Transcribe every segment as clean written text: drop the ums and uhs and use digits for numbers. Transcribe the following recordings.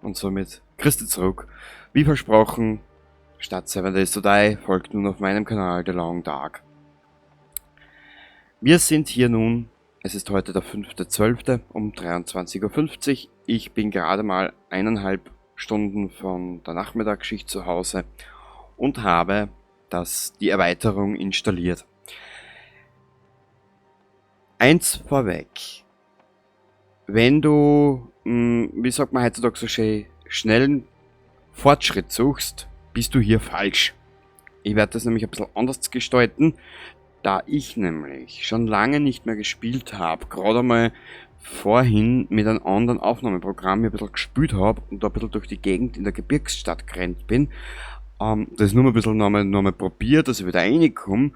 Und somit Christi zurück. Wie versprochen, statt 7 Days to Die folgt nun auf meinem Kanal The Long Dark. Wir sind hier nun, es ist heute der 5.12. um 23:50 Uhr. Ich bin gerade mal 1,5 Stunden von der Nachmittagsschicht zu Hause und habe die Erweiterung installiert. Eins vorweg. Wenn du, wie sagt man heutzutage so schön, schnellen Fortschritt suchst, bist du hier falsch. Ich werde das nämlich ein bisschen anders gestalten, da ich nämlich schon lange nicht mehr gespielt habe, gerade einmal vorhin mit einem anderen Aufnahmeprogramm ein bisschen gespielt hab und da ein bisschen durch die Gegend in der Gebirgsstadt gerannt bin. Das nur mal ein bisschen nochmal probiert, dass ich wieder reinkomme.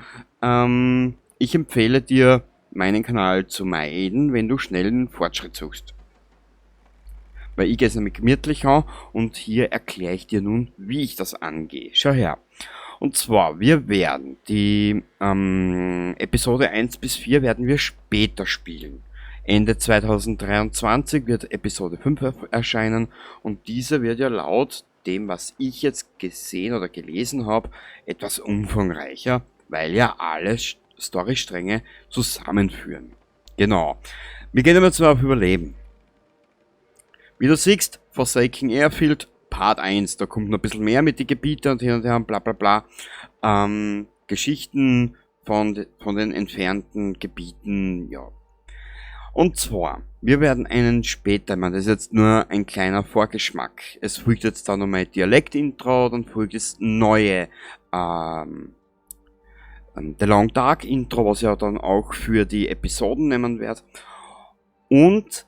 Ich empfehle dir, meinen Kanal zu meiden, wenn du schnellen Fortschritt suchst. Weil ich gehe es nämlich gemütlich an und hier erkläre ich dir nun, wie ich das angehe. Schau her. Und zwar, wir werden die Episode 1 bis 4 werden wir später spielen. Ende 2023 wird Episode 5 erscheinen und diese wird ja laut dem, was ich jetzt gesehen oder gelesen hab, etwas umfangreicher, weil ja alle Storystränge zusammenführen. Genau. Wir gehen jetzt mal auf Überleben. Wie du siehst, Forsaken Airfield Part 1, da kommt noch ein bisschen mehr mit den Gebieten und hin und her und bla bla bla. Geschichten von den entfernten Gebieten, ja. Und zwar, wir werden einen später, ich meine, das ist jetzt nur ein kleiner Vorgeschmack. Es folgt jetzt da nochmal Dialekt-Intro, dann folgt das neue The Long Dark Intro, was ich ja dann auch für die Episoden nehmen werde. Und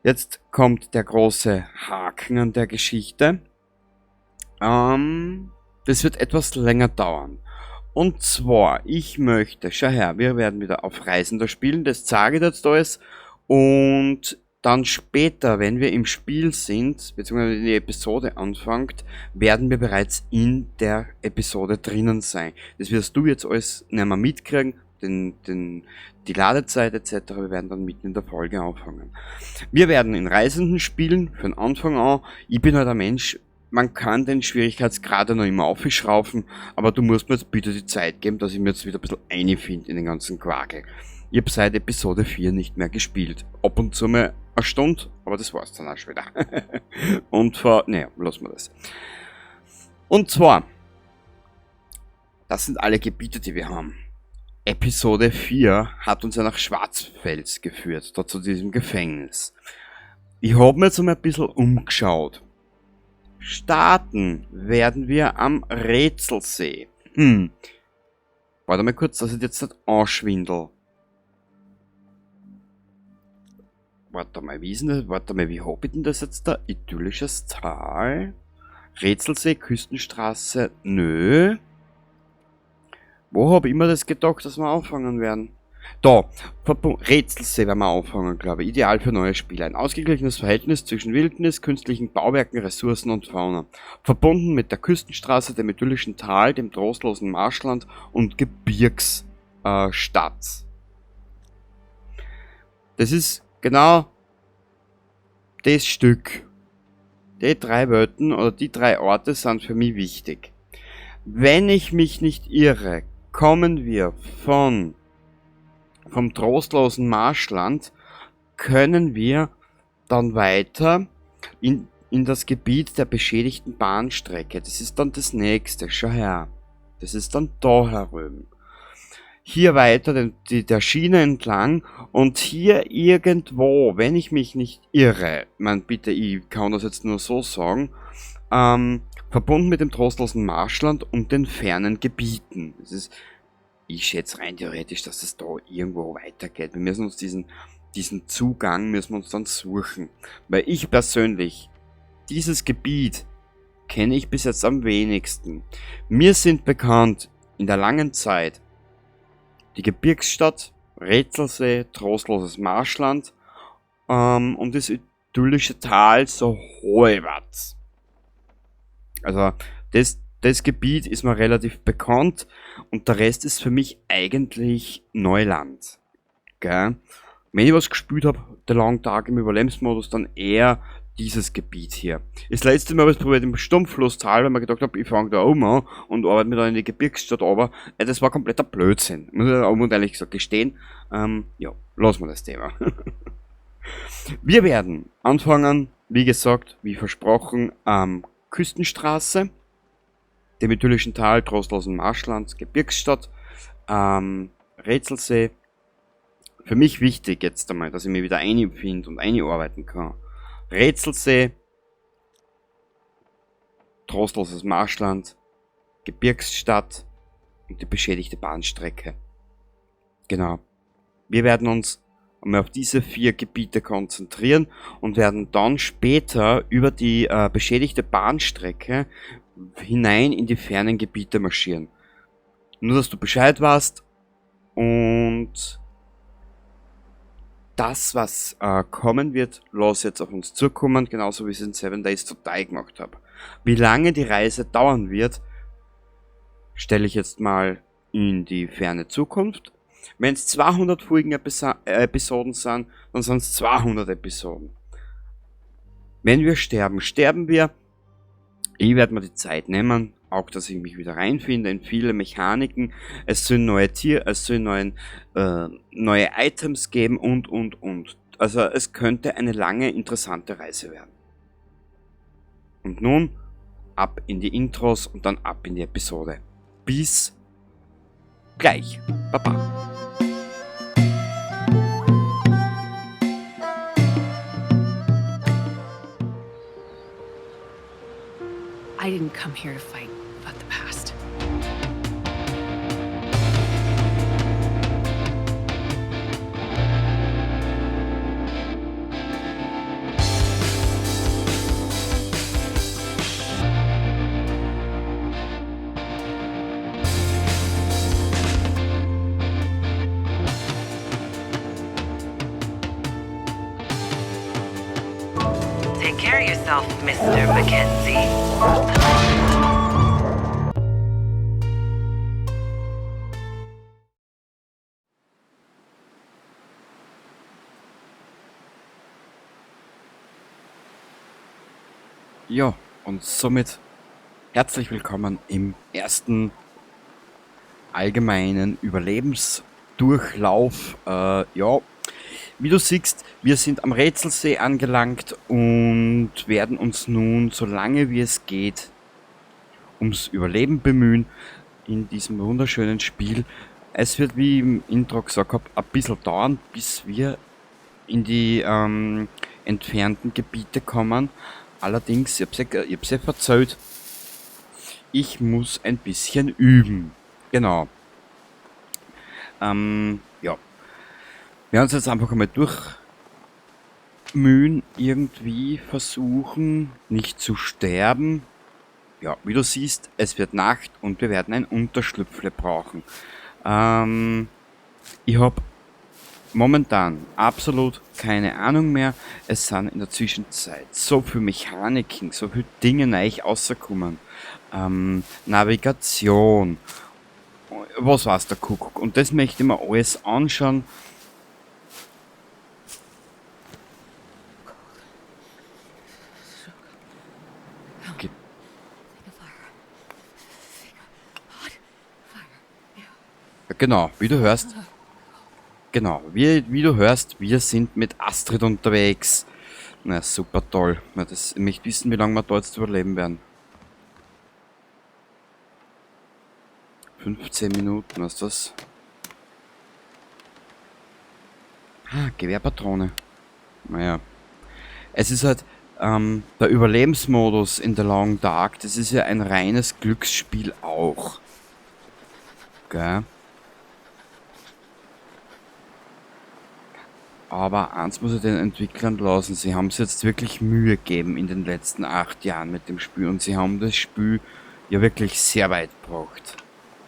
jetzt kommt der große Haken an der Geschichte. Das wird etwas länger dauern. Und zwar, ich möchte, schau her, wir werden wieder auf Reisender spielen, das zeige ich jetzt alles. Und dann später, wenn wir im Spiel sind, beziehungsweise wenn die Episode anfängt, werden wir bereits in der Episode drinnen sein. Das wirst du jetzt alles nicht mehr mitkriegen, die Ladezeit et cetera. Wir werden dann mitten in der Folge anfangen. Wir werden in Reisenden spielen, von Anfang an. Ich bin halt ein Mensch, man kann den Schwierigkeitsgrad ja noch immer aufschrauben, aber du musst mir jetzt bitte die Zeit geben, dass ich mir jetzt wieder ein bisschen einfinde in den ganzen Quakel. Ich hab seit Episode 4 nicht mehr gespielt. Ab und zu mal eine Stunde, aber das war's dann auch schon wieder. Und vor, naja, lassen wir das. Und zwar, das sind alle Gebiete, die wir haben. Episode 4 hat uns ja nach Schwarzfels geführt, dort zu diesem Gefängnis. Ich hab mir jetzt einmal ein bisschen umgeschaut. Starten werden wir am Rätselsee. Warte mal kurz, dass ich jetzt nicht anschwindel. Warte mal, wie ist denn das? Warte mal, wie hab ich denn das jetzt da? Idyllisches Tal? Rätselsee, Küstenstraße? Nö. Wo hab ich immer das gedacht, dass wir anfangen werden? Da, Rätselsee werden wir anfangen, glaube ich. Ideal für neue Spieler. Ein ausgeglichenes Verhältnis zwischen Wildnis, künstlichen Bauwerken, Ressourcen und Fauna. Verbunden mit der Küstenstraße, dem idyllischen Tal, dem trostlosen Marschland und Gebirgsstadt. Das ist genau das Stück. Die drei Welten oder die drei Orte sind für mich wichtig. Wenn ich mich nicht irre, kommen wir vom trostlosen Marschland, können wir dann weiter in das Gebiet der beschädigten Bahnstrecke. Das ist dann das nächste, schau her. Das ist dann da herüben. Hier weiter der Schiene entlang und hier irgendwo, wenn ich mich nicht irre, man bitte, ich kann das jetzt nur so sagen, verbunden mit dem trostlosen Marschland und den fernen Gebieten. Ich schätze rein theoretisch, dass es da irgendwo weitergeht. Wir müssen uns diesen Zugang müssen wir uns dann suchen. Weil ich persönlich, dieses Gebiet kenne ich bis jetzt am wenigsten. Mir sind bekannt in der langen Zeit die Gebirgsstadt, Rätselsee, trostloses Marschland und das idyllische Tal so halbwegs. Also das Gebiet ist mir relativ bekannt und der Rest ist für mich eigentlich Neuland. Gell? Wenn ich was gespielt habe, der Long Dark im Überlebensmodus, dann eher dieses Gebiet hier. Das letzte Mal habe ich es probiert im Stumpflosstal, weil mir gedacht habe, ich fange da oben an und arbeite mir dann in die Gebirgsstadt runter. Das war kompletter Blödsinn. Muss ich auch ehrlich gesagt gestehen. Ja, lassen wir das Thema. Wir werden anfangen, wie gesagt, wie versprochen, am Küstenstraße, dem idyllischen Tal, trostlosen Marschland, Gebirgsstadt, Rätselsee. Für mich wichtig jetzt einmal, dass ich mich wieder einfinde und einarbeiten kann. Rätselsee, trostloses Marschland, Gebirgsstadt und die beschädigte Bahnstrecke. Genau. Wir werden uns einmal auf diese 4 Gebiete konzentrieren und werden dann später über die beschädigte Bahnstrecke hinein in die fernen Gebiete marschieren. Nur, dass du Bescheid weißt und das, was kommen wird, lass jetzt auf uns zukommen, genauso wie ich es in 7 Days to Die gemacht hab. Wie lange die Reise dauern wird, stelle ich jetzt mal in die ferne Zukunft. Wenn's 200 Folgen Episoden sind, dann sind's 200 Episoden. Wenn wir sterben, sterben wir. Ich werde mir die Zeit nehmen, auch dass ich mich wieder reinfinde in viele Mechaniken. Es sollen neue Tier, es sollen neue Items geben und, und, und. Also es könnte eine lange, interessante Reise werden. Und nun ab in die Intros und dann ab in die Episode. Bis gleich. Baba. I didn't come here to fight about the past. Take care of yourself, Mr. Mackenzie. Ja, und somit herzlich willkommen im ersten allgemeinen Überlebensdurchlauf. Ja, wie du siehst, wir sind am Rätselsee angelangt und werden uns nun, solange wie es geht, ums Überleben bemühen in diesem wunderschönen Spiel. Es wird, wie ich im Intro gesagt hab, ein bisschen dauern, bis wir in die entfernten Gebiete kommen. Allerdings, ich hab's ja verzählt, ich muss ein bisschen üben. Genau. Ja. Wir werden uns jetzt einfach einmal durchmühen, irgendwie versuchen, nicht zu sterben. Ja, wie du siehst, es wird Nacht und wir werden ein Unterschlüpfle brauchen. Ich hab momentan absolut keine Ahnung mehr. Es sind in der Zwischenzeit so viele Mechaniken, so viele Dinge neu rausgekommen. Navigation, was weiß der Kuckuck. Und das möchte ich mir alles anschauen. Ja, genau, wie du hörst. Genau, wie du hörst, wir sind mit Astrid unterwegs. Na, super toll. Na, das, ich möchte wissen, wie lange wir da jetzt überleben werden. 15 Minuten, was ist das? Ah, Gewehrpatrone. Naja. Es ist halt, der Überlebensmodus in The Long Dark, das ist ja ein reines Glücksspiel auch. Gell? Aber eins muss ich den Entwicklern lassen, sie haben es jetzt wirklich Mühe gegeben in den letzten 8 Jahren mit dem Spiel und sie haben das Spiel ja wirklich sehr weit gebracht.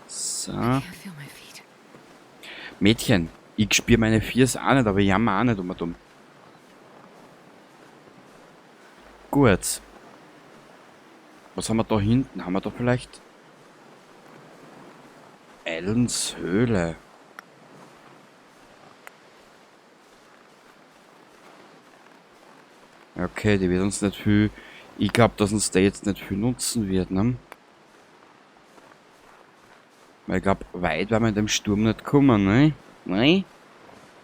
So. Mädchen, ich spür meine Viers auch nicht, aber ich jammer auch nicht um und um. Gut. Was haben wir da hinten? Haben wir da vielleicht Allens Höhle? Okay, die wird uns nicht viel... Ich glaube, dass uns der jetzt nicht viel nutzen wird, ne? Weil ich glaube, weit werden wir in dem Sturm nicht kommen, ne? Nein?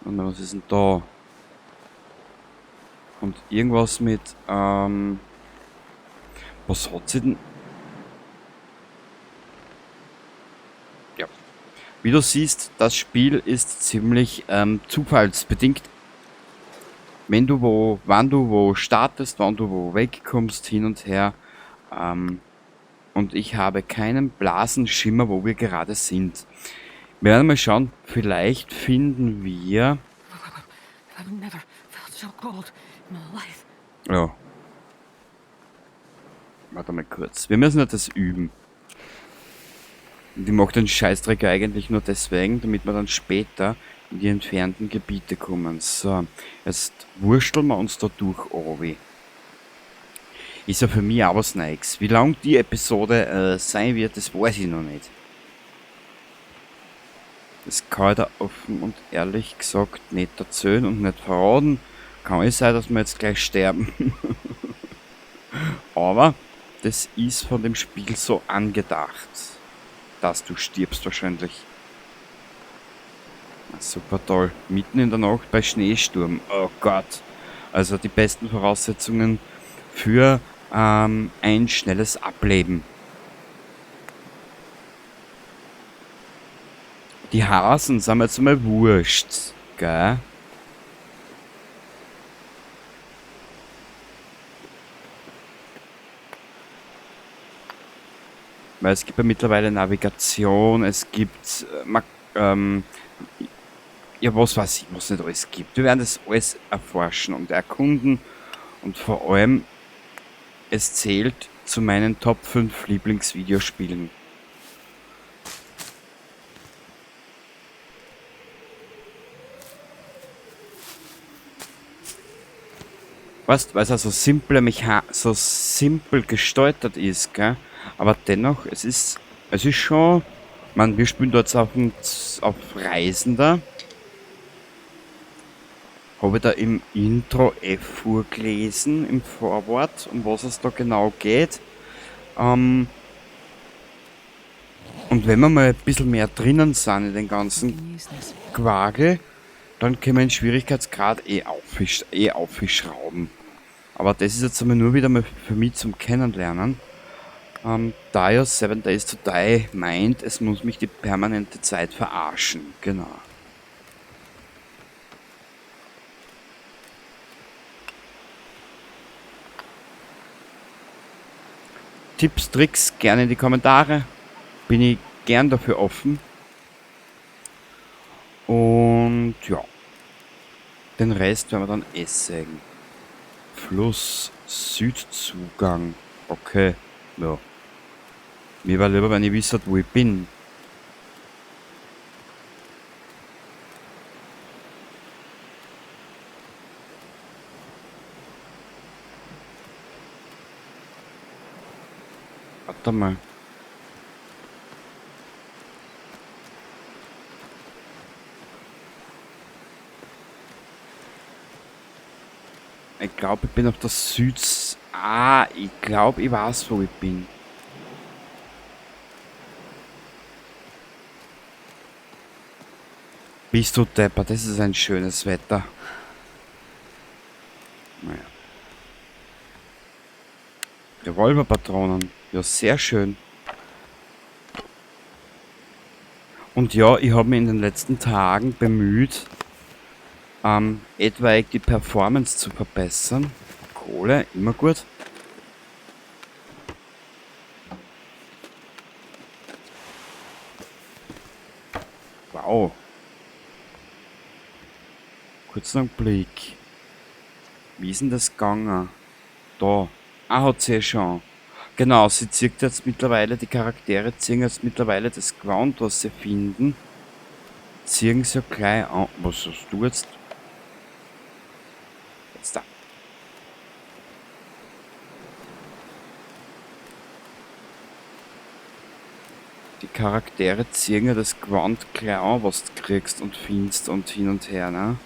Und was ist denn da? Und irgendwas mit, was hat sie denn? Ja. Wie du siehst, das Spiel ist ziemlich zufallsbedingt. Wenn du wo, wann du wo startest, wann du wo wegkommst, hin und her. Und ich habe keinen blassen Schimmer, wo wir gerade sind. Wir werden mal schauen, vielleicht finden wir... I've never felt so cold in my life. Ja. Warte mal kurz. Wir müssen ja das üben. Und ich mach den Scheißdreck eigentlich nur deswegen, damit wir dann später in die entfernten Gebiete kommen. So, jetzt wursteln wir uns da durch, Obi. Ist ja für mich auch was Neues. Wie lang die Episode sein wird, das weiß ich noch nicht. Das kann ich da offen und ehrlich gesagt nicht erzählen und nicht verraten. Kann es sein, dass wir jetzt gleich sterben. Aber das ist von dem Spiel so angedacht, dass du stirbst wahrscheinlich. Na, super toll. Mitten in der Nacht bei Schneesturm. Oh Gott. Also die besten Voraussetzungen für ein schnelles Ableben. Die Hasen sind mir jetzt mal wurscht, gell? Weil es gibt ja mittlerweile Navigation, es gibt ja, was weiß ich, was nicht alles gibt. Wir werden das alles erforschen und erkunden und vor allem, es zählt zu meinen Top 5 Lieblingsvideospielen. Weißt, weil's auch so so simpel gesteuert ist, gell? Aber dennoch, es ist schon, man, wir spielen dort auf Reisender. Habe ich da im Intro eh vorgelesen, im Vorwort, um was es da genau geht. Und wenn wir mal ein bisschen mehr drinnen sind in den ganzen I can use this. Quagel, dann können wir den Schwierigkeitsgrad eh aufschrauben. Aber das ist jetzt einmal nur wieder mal für mich zum Kennenlernen. Da ja 7 Days to Die meint, es muss mich die permanente Zeit verarschen. Genau. Tipps, Tricks, gerne in die Kommentare. Bin ich gern dafür offen. Und ja. Den Rest werden wir dann eh sehen. Fluss, Südzugang. Okay, ja. Mir war lieber, wenn ich wüsste, wo ich bin. Warte mal. Ich glaub, ich bin auf der Süd-, Ah, ich glaub, ich weiß, wo ich bin. Bist du deppert, das ist ein schönes Wetter. Naja. Revolverpatronen. Ja, sehr schön. Und ja, ich hab mich in den letzten Tagen bemüht, etwaig die Performance zu verbessern. Kohle, immer gut. Wow. Kurzen Augenblick. Wie ist denn das gegangen? Da. Ah, hat sie eh schon. Genau, sie zieht jetzt mittlerweile, die Charaktere ziehen jetzt mittlerweile das Gewand, was sie finden. Ziehen sie ja gleich an. Was hast du jetzt? Jetzt da. Die Charaktere ziehen ja das Gewand gleich an, was du kriegst und findest und hin und her, ne?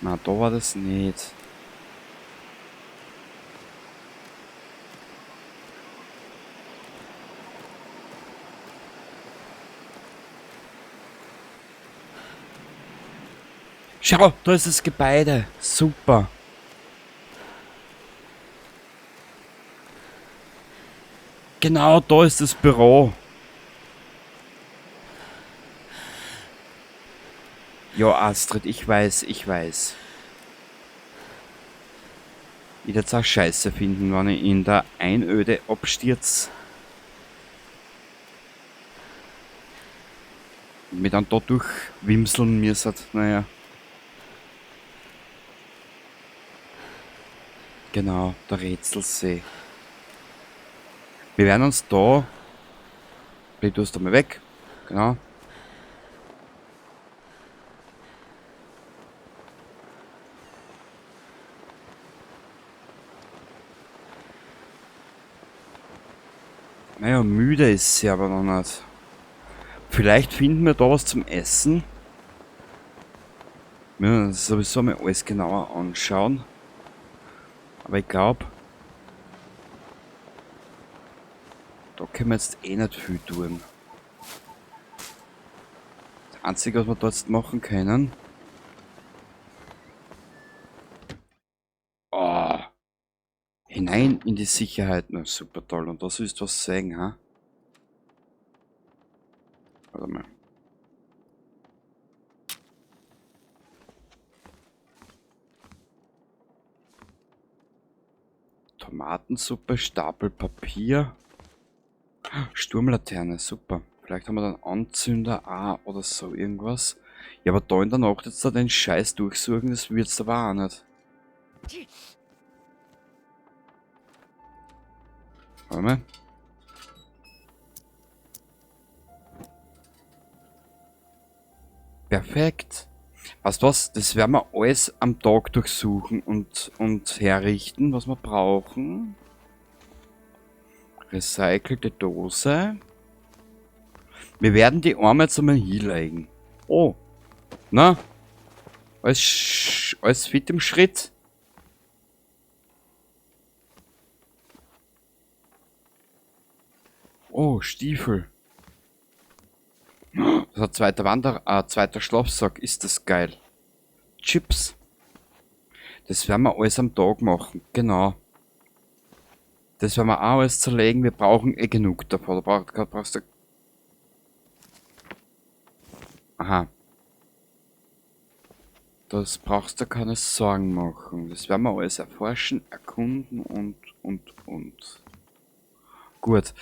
Na, da war das nicht. Schau, da ist das Gebäude. Super. Genau, da ist das Büro. Ja, Astrid, ich weiß, ich weiß. Ich werde es auch scheiße finden, wenn ich in der Einöde abstürz. Und mich dann da durchwimseln müssen. Naja. Genau, der Rätselsee. Wir werden uns da... Ich tue es da mal weg. Genau. Naja, müde ist sie aber noch nicht. Vielleicht finden wir da was zum Essen. Wir müssen uns sowieso mal alles genauer anschauen. Aber ich glaub, da können wir jetzt eh nicht viel tun. Das Einzige, was wir da jetzt machen können... Oh, hinein in die Sicherheit. Na, super toll. Und da sollst du was sagen, ha? Warte mal. Tomatensuppe, Stapel Papier. Sturmlaterne, super. Vielleicht haben wir dann Anzünder auch oder so irgendwas. Ja, aber da in der Nacht jetzt da den Scheiß durchsuchen, das wird's aber auch nicht. Warte mal. Perfekt. Weißt du was? Das werden wir alles am Tag durchsuchen und herrichten, was wir brauchen. Recycelte Dose. Wir werden die Arme jetzt einmal hinlegen. Oh. Na? Alles fit im Schritt? Oh, Stiefel. Das ist ein zweiter zweiter Schlafsack. Ist das geil. Chips. Das werden wir alles am Tag machen. Genau. Das werden wir auch alles zerlegen. Wir brauchen eh genug davon. Da brauchst du... Aha. Das brauchst du keine Sorgen machen. Das werden wir alles erforschen, erkunden und. Gut.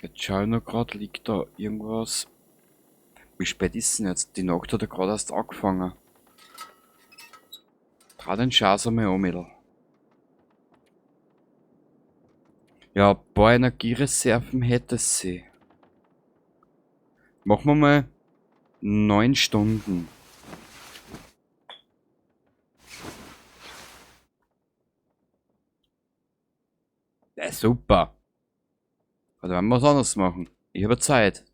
Jetzt schau ich noch grad, liegt da irgendwas? Wie spät ist denn jetzt? Die Nacht hat ja grad erst angefangen. Trau den Scheiß einmal an, Mädel. Ja, ein paar Energiereserven hätte sie. Machen wir mal 9 Stunden. Ja, super. Also werden wir was anderes machen. Ich habe Zeit.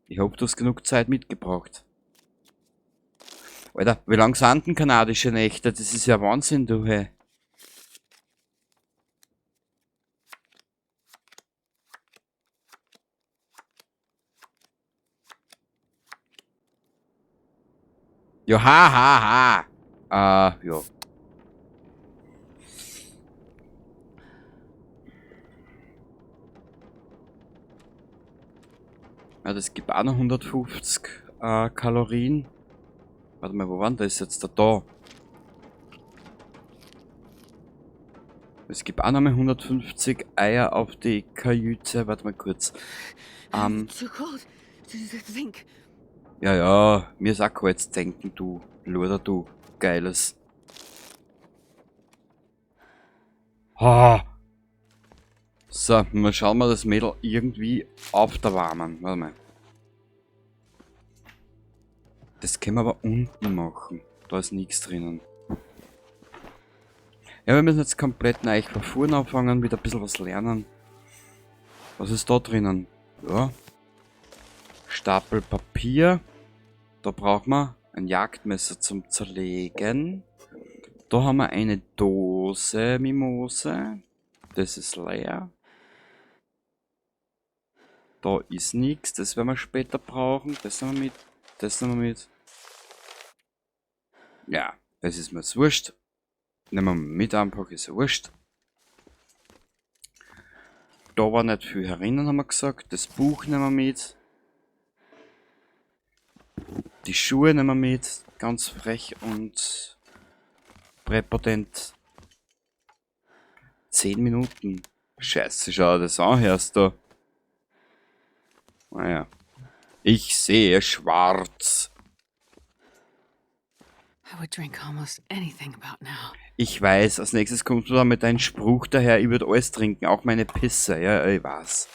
Ich hoffe, du hast genug Zeit mitgebracht. Alter, wie lang sind denn kanadische Nächte? Das ist ja Wahnsinn, du, hey. Ja, ha, ha, ha. Ja. Ja, das gibt auch noch 150 Kalorien. Warte mal, wo war denn das jetzt? Da. Es gibt auch noch mal 150 Eier auf die Kajüte. Warte mal kurz. Too cold to think. Ja, ja, mir ist auch kalt zu denken, du Luder, du Geiles. Ha! So, mal schauen wir das Mädel irgendwie auf der Warmen. Warte mal. Das können wir aber unten machen. Da ist nichts drinnen. Ja, wir müssen jetzt komplett neu von vorne anfangen, wieder ein bisschen was lernen. Was ist da drinnen? Ja. Stapel Papier. Da brauchen wir ein Jagdmesser zum Zerlegen. Da haben wir eine Dose Mimose. Das ist leer. Da ist nichts, das werden wir später brauchen. Das nehmen wir mit, das nehmen wir mit. Ja, das ist mir jetzt wurscht. Nehmen wir mit einfach, ist ja wurscht. Da war nicht viel herinnen, haben wir gesagt. Das Buch nehmen wir mit. Die Schuhe nehmen wir mit. Ganz frech und präpotent. 10 Minuten. Scheiße, schau das an, hörst du. Naja. Ich sehe schwarz. I would drink almost anything about now. Ich weiß, als nächstes kommst du da mit deinem Spruch daher, ich würde alles trinken, auch meine Pisse. Ja, ich weiß.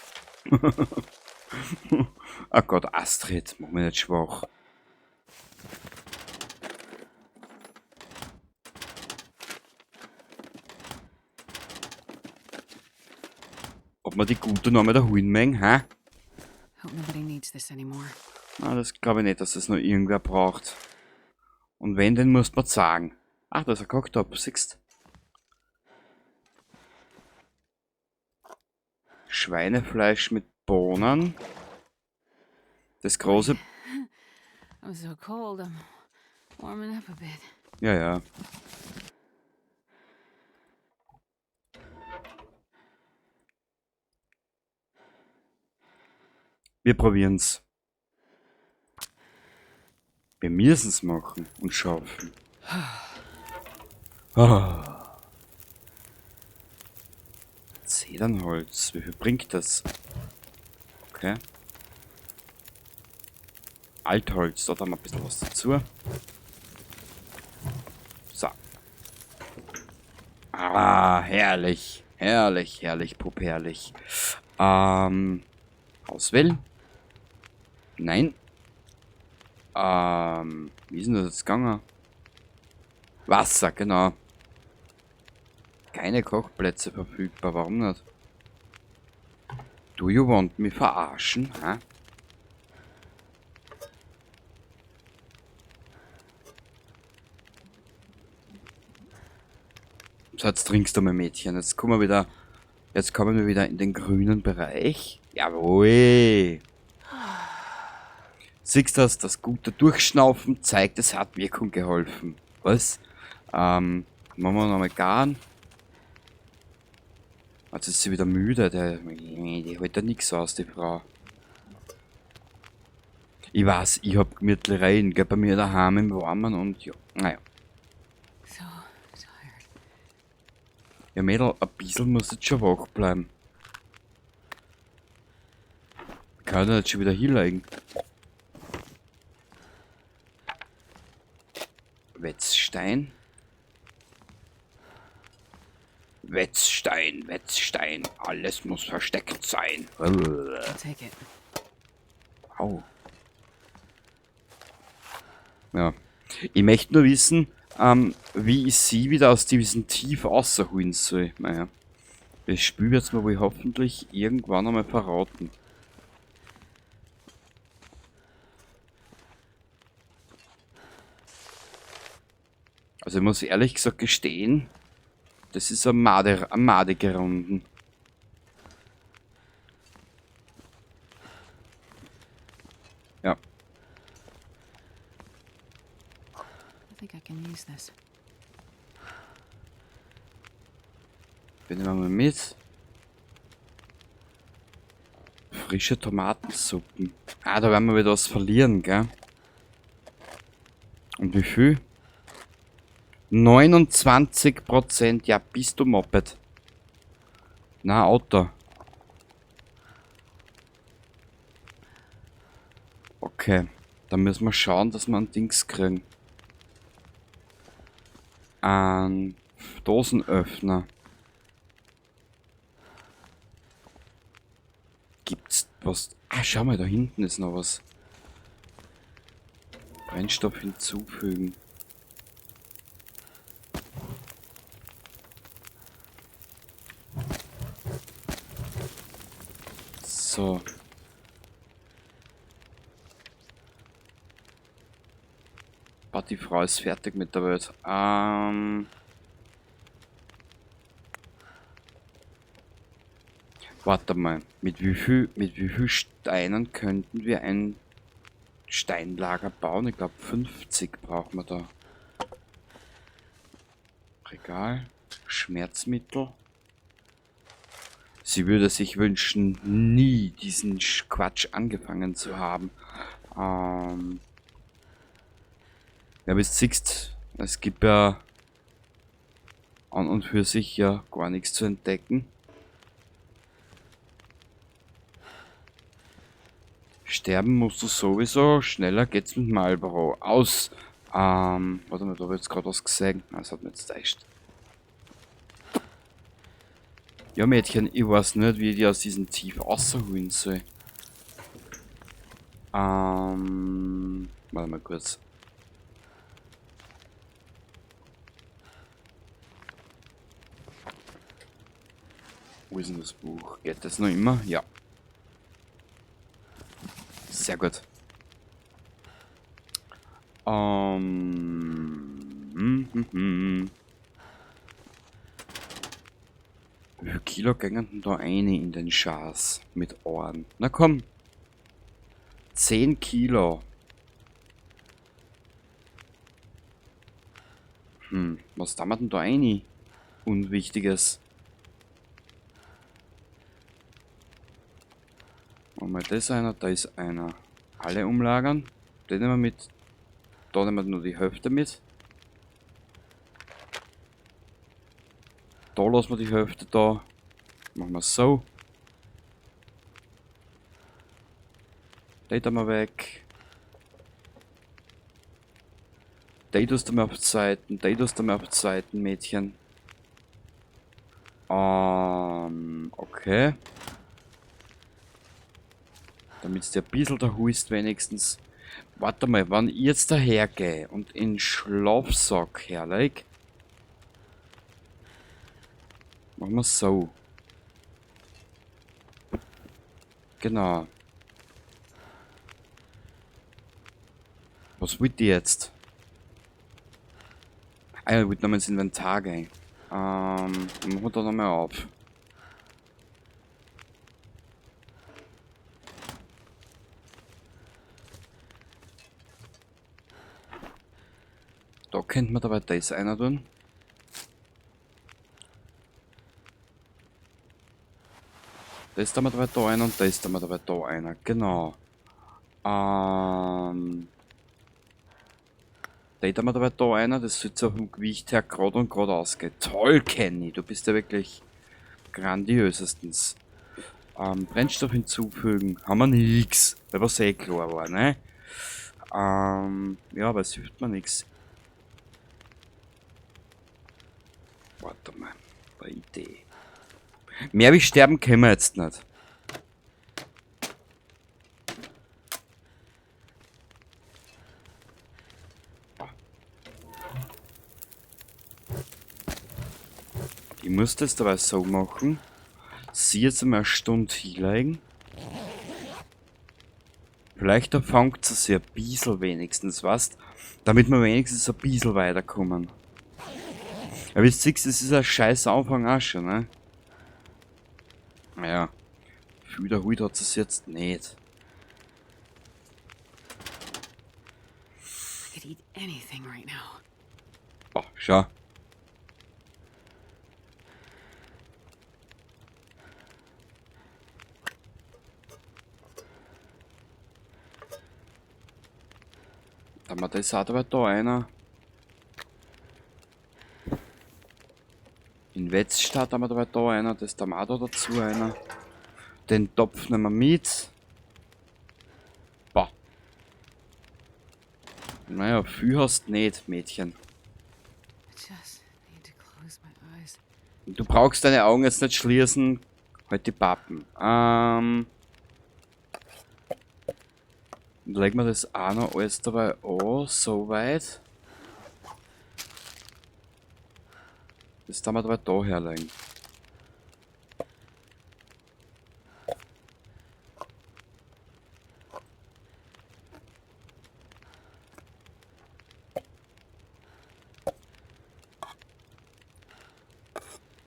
Oh Gott, Astrid, mach mich nicht schwach. Ob man die gute noch mal da holen mögen, hä? Hope nobody needs this anymore. Na, das glaube ich nicht, dass das noch irgendwer braucht. Und wenn, dann muss man sagen. Ach, da ist ein Kochtopf, siehst. Schweinefleisch mit Bohnen. Das große... I'm so cold, I'm warming up a bit. Ja, ja. Wir probieren's. Wir müssen's machen und schaffen. Ah. Zedernholz, wie viel bringt das? Okay. Altholz, da haben wir ein bisschen was dazu. So. Ah, herrlich. Herrlich, herrlich, puperlich. Auswählen? Nein. Wie ist denn das jetzt gegangen? Wasser, genau. Keine Kochplätze verfügbar, warum nicht? Do you want me verarschen? Hä? So, jetzt trinkst du mal, Mädchen. Jetzt kommen wir wieder. Jetzt kommen wir wieder in den grünen Bereich. Jawohl. Siehst du das? Das gute Durchschnaufen zeigt, es hat Wirkung geholfen. Was? Machen wir nochmal garen. Jetzt ist sie wieder müde. Die hält ja nix aus, die Frau. Ich weiß, ich hab gemütlich rein, gell, bei mir daheim im Warmen und ja, naja. So tired. Ja, Mädel, ein bisschen muss jetzt schon wach bleiben. Ich kann ja nicht schon wieder hinlegen. Wetzstein. Wetzstein, Wetzstein. Alles muss versteckt sein. I'll take it. Au. Ja. Ich möchte nur wissen, wie ich sie wieder aus diesem Tief rausholen soll. Naja. Das Spiel wird's mir wohl hoffentlich irgendwann einmal verraten. Also ich muss ehrlich gesagt gestehen, das ist eine madige Runden. Ja. I think I can use this. Den nehmen wir mal mit. Frische Tomatensuppen. Ah, da werden wir wieder was verlieren, gell? Und wie viel? 29%. Ja, bist du Moped. Na, Auto. Okay. Dann müssen wir schauen, dass wir ein Dings kriegen. Ein Dosenöffner. Gibt's was? Ah, schau mal, da hinten ist noch was. Brennstoff hinzufügen. So. Boah, die Frau ist fertig mit der Welt. Warte mal, mit wie viel Steinen könnten wir ein Steinlager bauen? Ich glaube 50 brauchen wir da. Regal, Schmerzmittel. Sie würde sich wünschen, nie diesen Quatsch angefangen zu haben. Ja, bis siehst, es gibt ja an und für sich ja gar nichts zu entdecken. Sterben musst du sowieso, schneller geht's mit Marlboro. Aus! Warte mal, da hab ich jetzt gerade was gesehen. Das hat mich jetzt täuscht. Ja, Mädchen, ich weiß nicht, wie ich die aus diesem Tief rausholen soll. Warte mal kurz. Wo ist denn das Buch? Geht das noch immer? Ja. Sehr gut. Wie viel Kilo gingen denn da eine in den Schaß mit Ohren? Na komm. 10 Kilo. Was da wir denn da eine? Unwichtiges. Machen wir das einer, da ist einer. Alle umlagern. Den nehmen wir mit. Da nehmen wir nur die Hälfte mit. Da lassen wir die Hälfte da. Machen wir so. Den tun wir weg. Den tust du mir auf die Seiten. Den tust du mir auf die Seiten, Mädchen. Okay. Damit's dir ein bisschen da huist wenigstens. Warte mal, wenn ich jetzt dahergehe und in Schlafsack herleg, machen wir so. Genau. Was wollt ihr jetzt? Ah ja, ich wollte nochmal ins Inventar gehen. Machen wir da nochmal auf. Da könnte man dabei das einer tun. Das da wir dabei da einer und das da wir dabei da einer. Genau. Da da wir dabei da einer, das sollte auf dem Gewicht her gerade und gerade ausgehen. Toll, Kenny, du bist ja wirklich grandiosestens. Brennstoff hinzufügen, haben wir nix, weil was eh klar war, ne? Ja, aber es hilft mir nix. Warte mal, bei Idee. Mehr wie sterben können wir jetzt nicht. Ich muss das dabei so machen. Sie jetzt einmal eine Stunde hinlegen. Vielleicht erfängt sie sich ein bisschen wenigstens, weißt? Damit wir wenigstens ein bisschen weiterkommen. Aber wie du siehst, das ist ein scheiß Anfang auch schon, ne? Naja, viel wiederholt hat es jetzt nicht. I could eat anything right now. Oh, schau. Da haben wir das auch dabei da einer. In Wetzstadt haben wir dabei da einer, das da auch da dazu einer. Den Topf nehmen wir mit. Boah. Naja, viel hast du nicht, Mädchen. Du brauchst deine Augen jetzt nicht schließen. Halt die Pappen. Und legen wir das auch noch alles dabei an, soweit. Das darf man dabei da herlegen.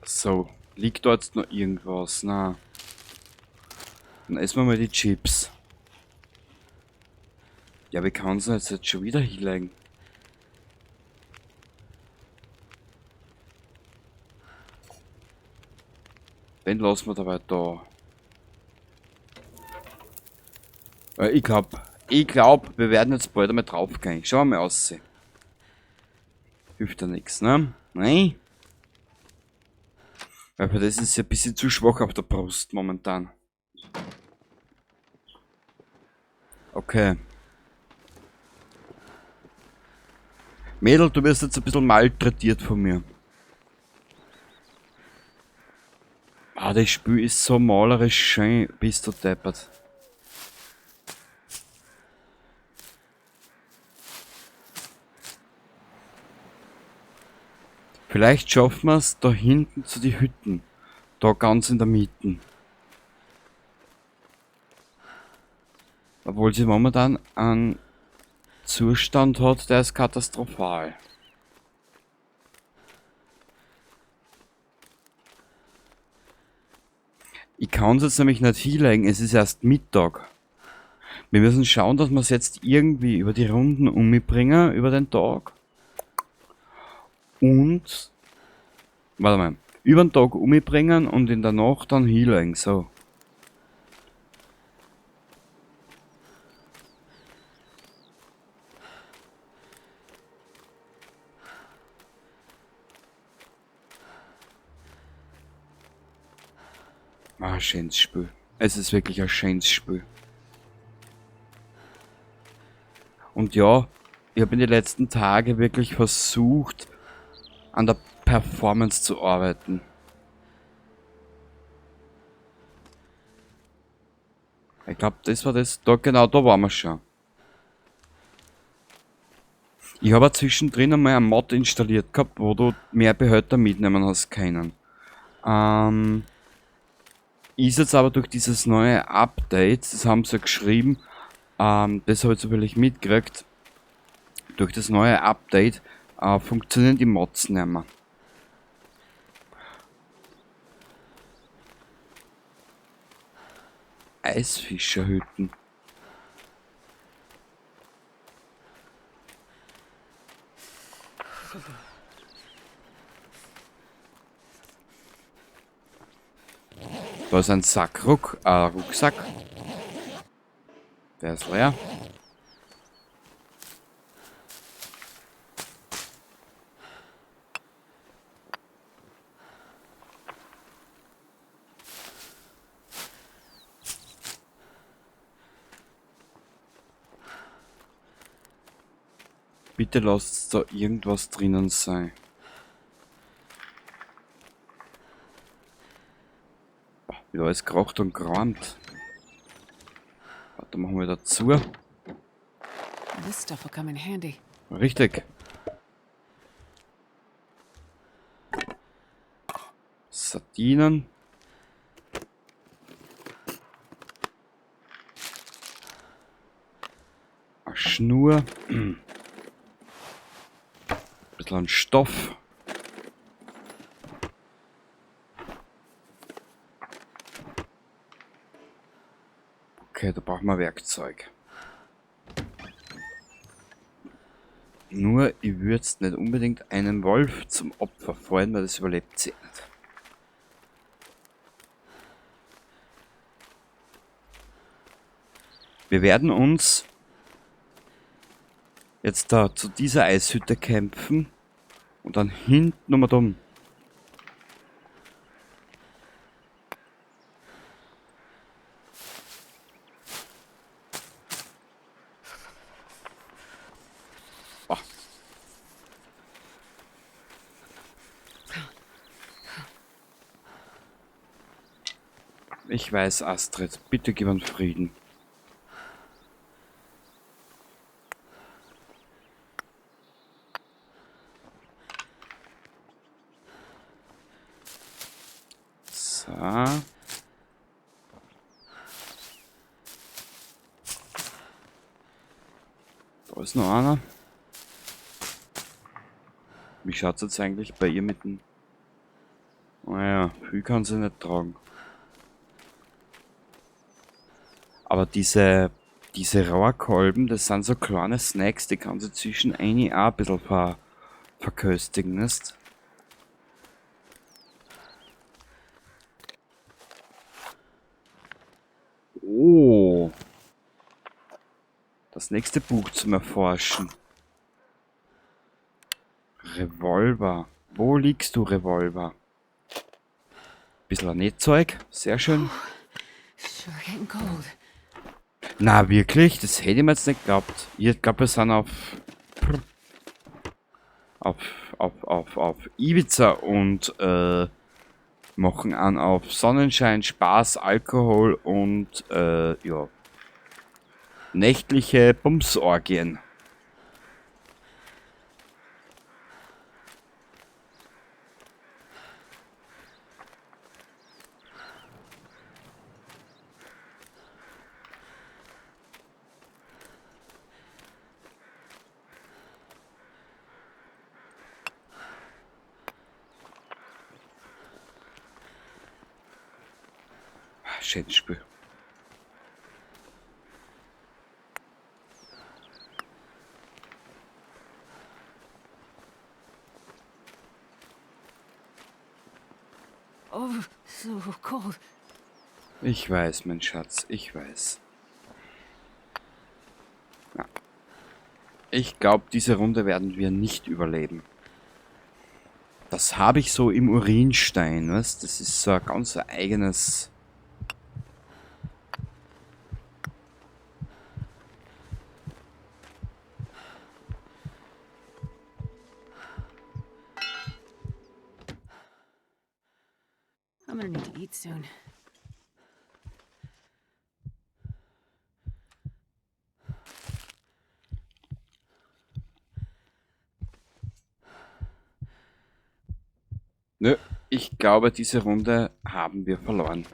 So, liegt dort jetzt noch irgendwas? Na. Dann essen wir mal die Chips. Ja, wie kann sie jetzt schon wieder hinlegen? Den lassen wir dabei da. Ich glaub, wir werden jetzt bald einmal draufgehen. Schauen wir mal aus. Hilft ja nichts, ne? Nein? Weil für das ist ja ein bisschen zu schwach auf der Brust momentan. Okay. Mädel, du wirst jetzt ein bisschen malträtiert von mir. Ah, das Spiel ist so malerisch schön, bist du deppert. Vielleicht schaffen wir es da hinten zu den Hütten. Da ganz in der Mitte. Obwohl sie momentan einen Zustand hat, der ist katastrophal. Ich kann es jetzt nämlich nicht hinlegen, es ist erst Mittag. Wir müssen schauen, dass wir es jetzt irgendwie über die Runden umbringen, über den Tag. Und, warte mal, über den Tag umbringen und in der Nacht dann hinlegen, so. Ah, schönes Spiel. Es ist wirklich ein schönes Spiel. Und ja, ich habe in den letzten Tagen wirklich versucht, an der Performance zu arbeiten. Ich glaube, das war das. Da, genau, da waren wir schon. Ich habe zwischendrin einmal einen Mod installiert gehabt, wo du mehr Behälter mitnehmen hast können. Ist jetzt aber durch dieses neue Update, das haben sie ja geschrieben, das habe ich zufällig mitgekriegt, durch das neue Update funktionieren die Mods nicht mehr. Eisfischerhütten. Da ist ein Rucksack. Der ist leer. Bitte lasst da irgendwas drinnen sein. Wieder alles geraucht und geräumt. Warte, machen wir wieder zu. This stuff will come in handy. Richtig. Sardinen. Eine Schnur. Ein bisschen an Stoff. Okay, da brauchen wir Werkzeug. Nur, ich würde jetzt nicht unbedingt einen Wolf zum Opfer fallen, weil das überlebt sie nicht. Wir werden uns jetzt da zu dieser Eishütte kämpfen und dann hinten um und um. Ich weiß, Astrid, bitte gib uns Frieden. So. Da ist noch einer. Wie schaut's jetzt eigentlich bei ihr mit dem... Naja, viel kann sie nicht tragen. Aber diese Rohrkolben, das sind so kleine Snacks, die kannst du zwischen eine auch ein bisschen verköstigen, nicht? Oh. Das nächste Buch zum Erforschen. Revolver. Wo liegst du, Revolver? Bisschen Nähzeug. Sehr schön. Sure getting cold. Na, wirklich? Das hätte ich mir jetzt nicht geglaubt. Ich glaube, wir sind auf Ibiza und machen an auf Sonnenschein, Spaß, Alkohol und ja, nächtliche Bumsorgien. Schönes Spiel. Oh, so cold. Ich weiß, mein Schatz, ich weiß. Ja. Ich glaub, diese Runde werden wir nicht überleben. Das habe ich so im Urinstein, weißt? Das ist so ein ganz eigenes... I'm gonna need to eat soon. Nö, ich glaube, diese Runde haben wir verloren.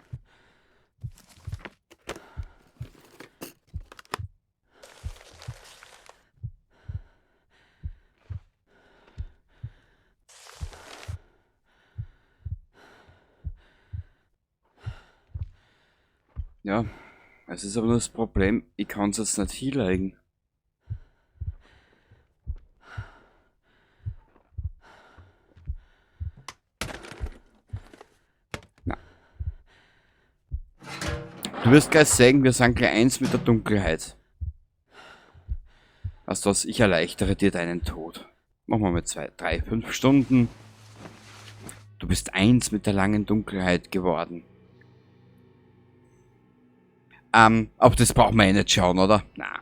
Ja, es ist aber nur das Problem, ich kann's jetzt nicht hinlegen. Na. Du wirst gleich sehen, wir sind gleich eins mit der Dunkelheit. Weißt du was, ich erleichtere dir deinen Tod. Machen wir mal 2, 3, 5 Stunden. Du bist eins mit der langen Dunkelheit geworden. Auf das brauchen wir eh nicht schauen, oder? Na.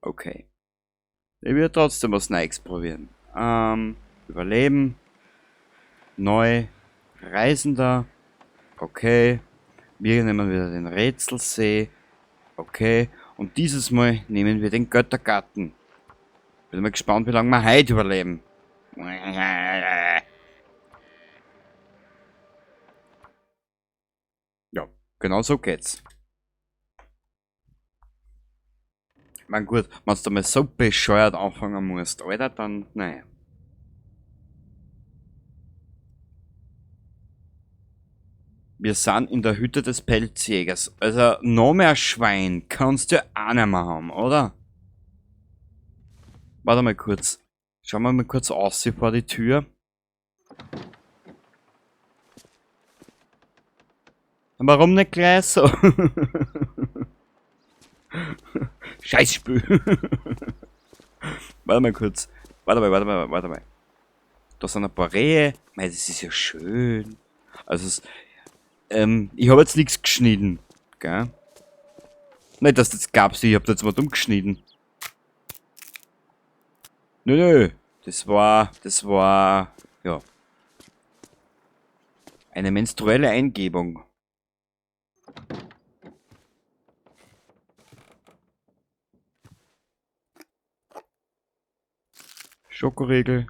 Okay. Ich will trotzdem was Neues probieren. Überleben. Neu. Reisender. Okay. Wir nehmen wieder den Rätselsee. Okay. Und dieses Mal nehmen wir den Göttergarten. Bin mal gespannt, wie lange wir heute überleben. Ja, genau so geht's. Ich mein, gut, wenn du mal so bescheuert anfangen musst, Alter, dann, naja. Wir sind in der Hütte des Pelzjägers. Also, noch mehr Schwein kannst du ja auch nicht mehr haben, oder? Warte mal kurz. Schauen wir mal kurz aus hier vor die Tür. Warum nicht gleich so? Scheißspül. Warte mal kurz. Warte mal, warte mal, warte mal. Da sind ein paar Rehe. Mei, das ist ja schön. Also es, ich hab jetzt nichts geschnitten. Gell? Nicht, dass das gab's, ich hab da jetzt mal dumm geschnitten. Nö, nö. Das war, ja. Eine menstruelle Eingebung. Schokoriegel.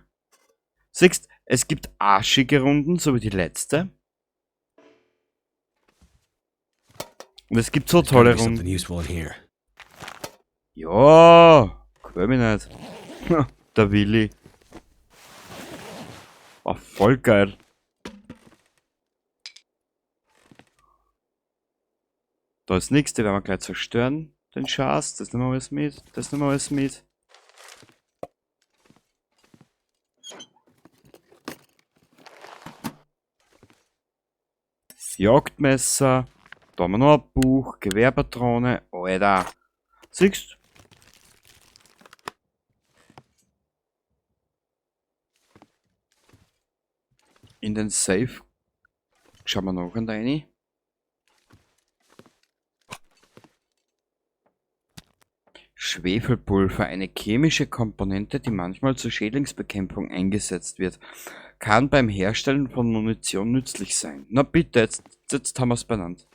Siehst, es gibt arschige Runden, so wie die letzte. Und es gibt so There's got to tolle be something Runden. useful in here. Ja, quäl mich nicht. Der Willi. War voll geil. Da ist nichts, die werden wir gleich zerstören. Den Schatz, das nehmen wir alles mit. Das nehmen wir alles mit. Jagdmesser. Da haben wir noch ein Buch, Gewehrpatrone. Alter. Siehst du? In den Safe schauen wir noch rein. Schwefelpulver, eine chemische Komponente, die manchmal zur Schädlingsbekämpfung eingesetzt wird, kann beim Herstellen von Munition nützlich sein. Na bitte, jetzt haben wir's benannt.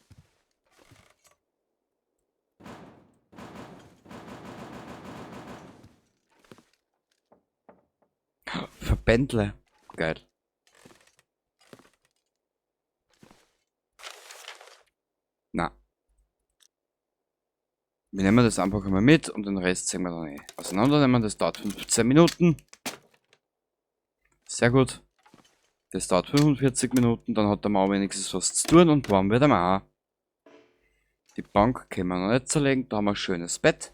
Verbändle. Geil. Na. Wir nehmen das einfach einmal mit und den Rest sehen wir dann eh auseinander. Das dauert 15 Minuten. Sehr gut. Das dauert 45 Minuten, dann hat der Mau wenigstens was zu tun und warm wird er auch. Die Bank können wir noch nicht zerlegen, da haben wir ein schönes Bett.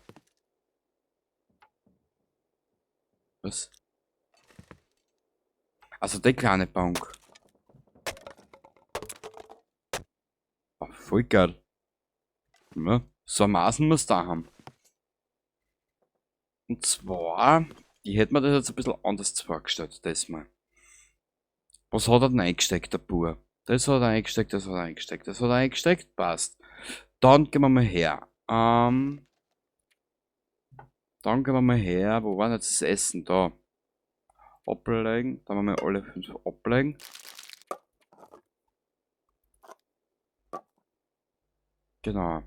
Was? Also die kleine Bank. Oh, voll geil. Ja, so ein Maßen muss da haben. Und zwar, ich hätte mir das jetzt ein bisschen anders vorgestellt, das mal. Was hat er denn eingesteckt, der Bub? Das hat er eingesteckt, das hat er eingesteckt, das hat er eingesteckt, passt. Dann gehen wir mal her. Dann gehen wir mal her. Wo war denn jetzt das Essen? Da. Ablegen. Da haben wir mal alle 5 ablegen. Genau.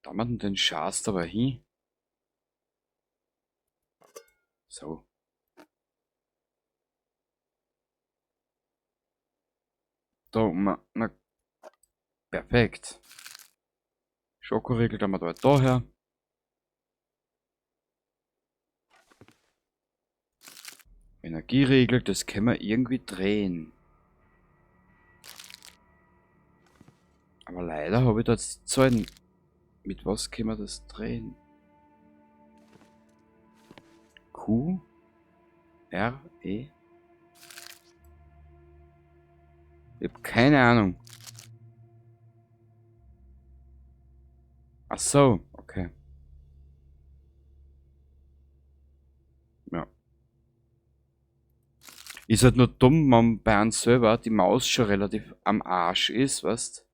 Da haben wir denn den Schatz dabei hin. So. Da, na, perfekt. Schokoriegel da wir da daher. Energieriegel, das können wir irgendwie drehen. Aber leider habe ich da jetzt die Zahlen. Mit was können wir das drehen? Q? R? E? Ich hab keine Ahnung. Ach so, okay. Ja. Ist halt nur dumm, wenn bei einem selber die Maus schon relativ am Arsch ist, weißt?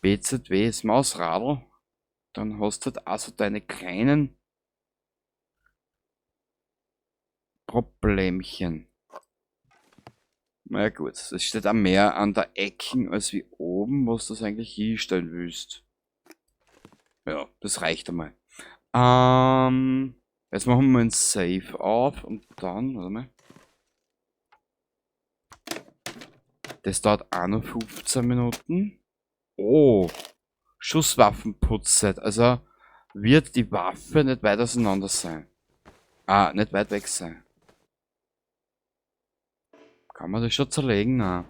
BZW ist Mausradl. Dann hast du halt auch so deine kleinen Problemchen. Na ja, gut, es steht auch mehr an der Ecken als wie oben, was du das eigentlich hinstellen willst. Ja, das reicht einmal. Jetzt machen wir ein Safe auf und dann, warte mal. Das dauert auch noch 15 Minuten. Oh, Schusswaffenputzset. Also wird die Waffe nicht weit auseinander sein. Ah, nicht weit weg sein. Kann man das schon zerlegen? Nein.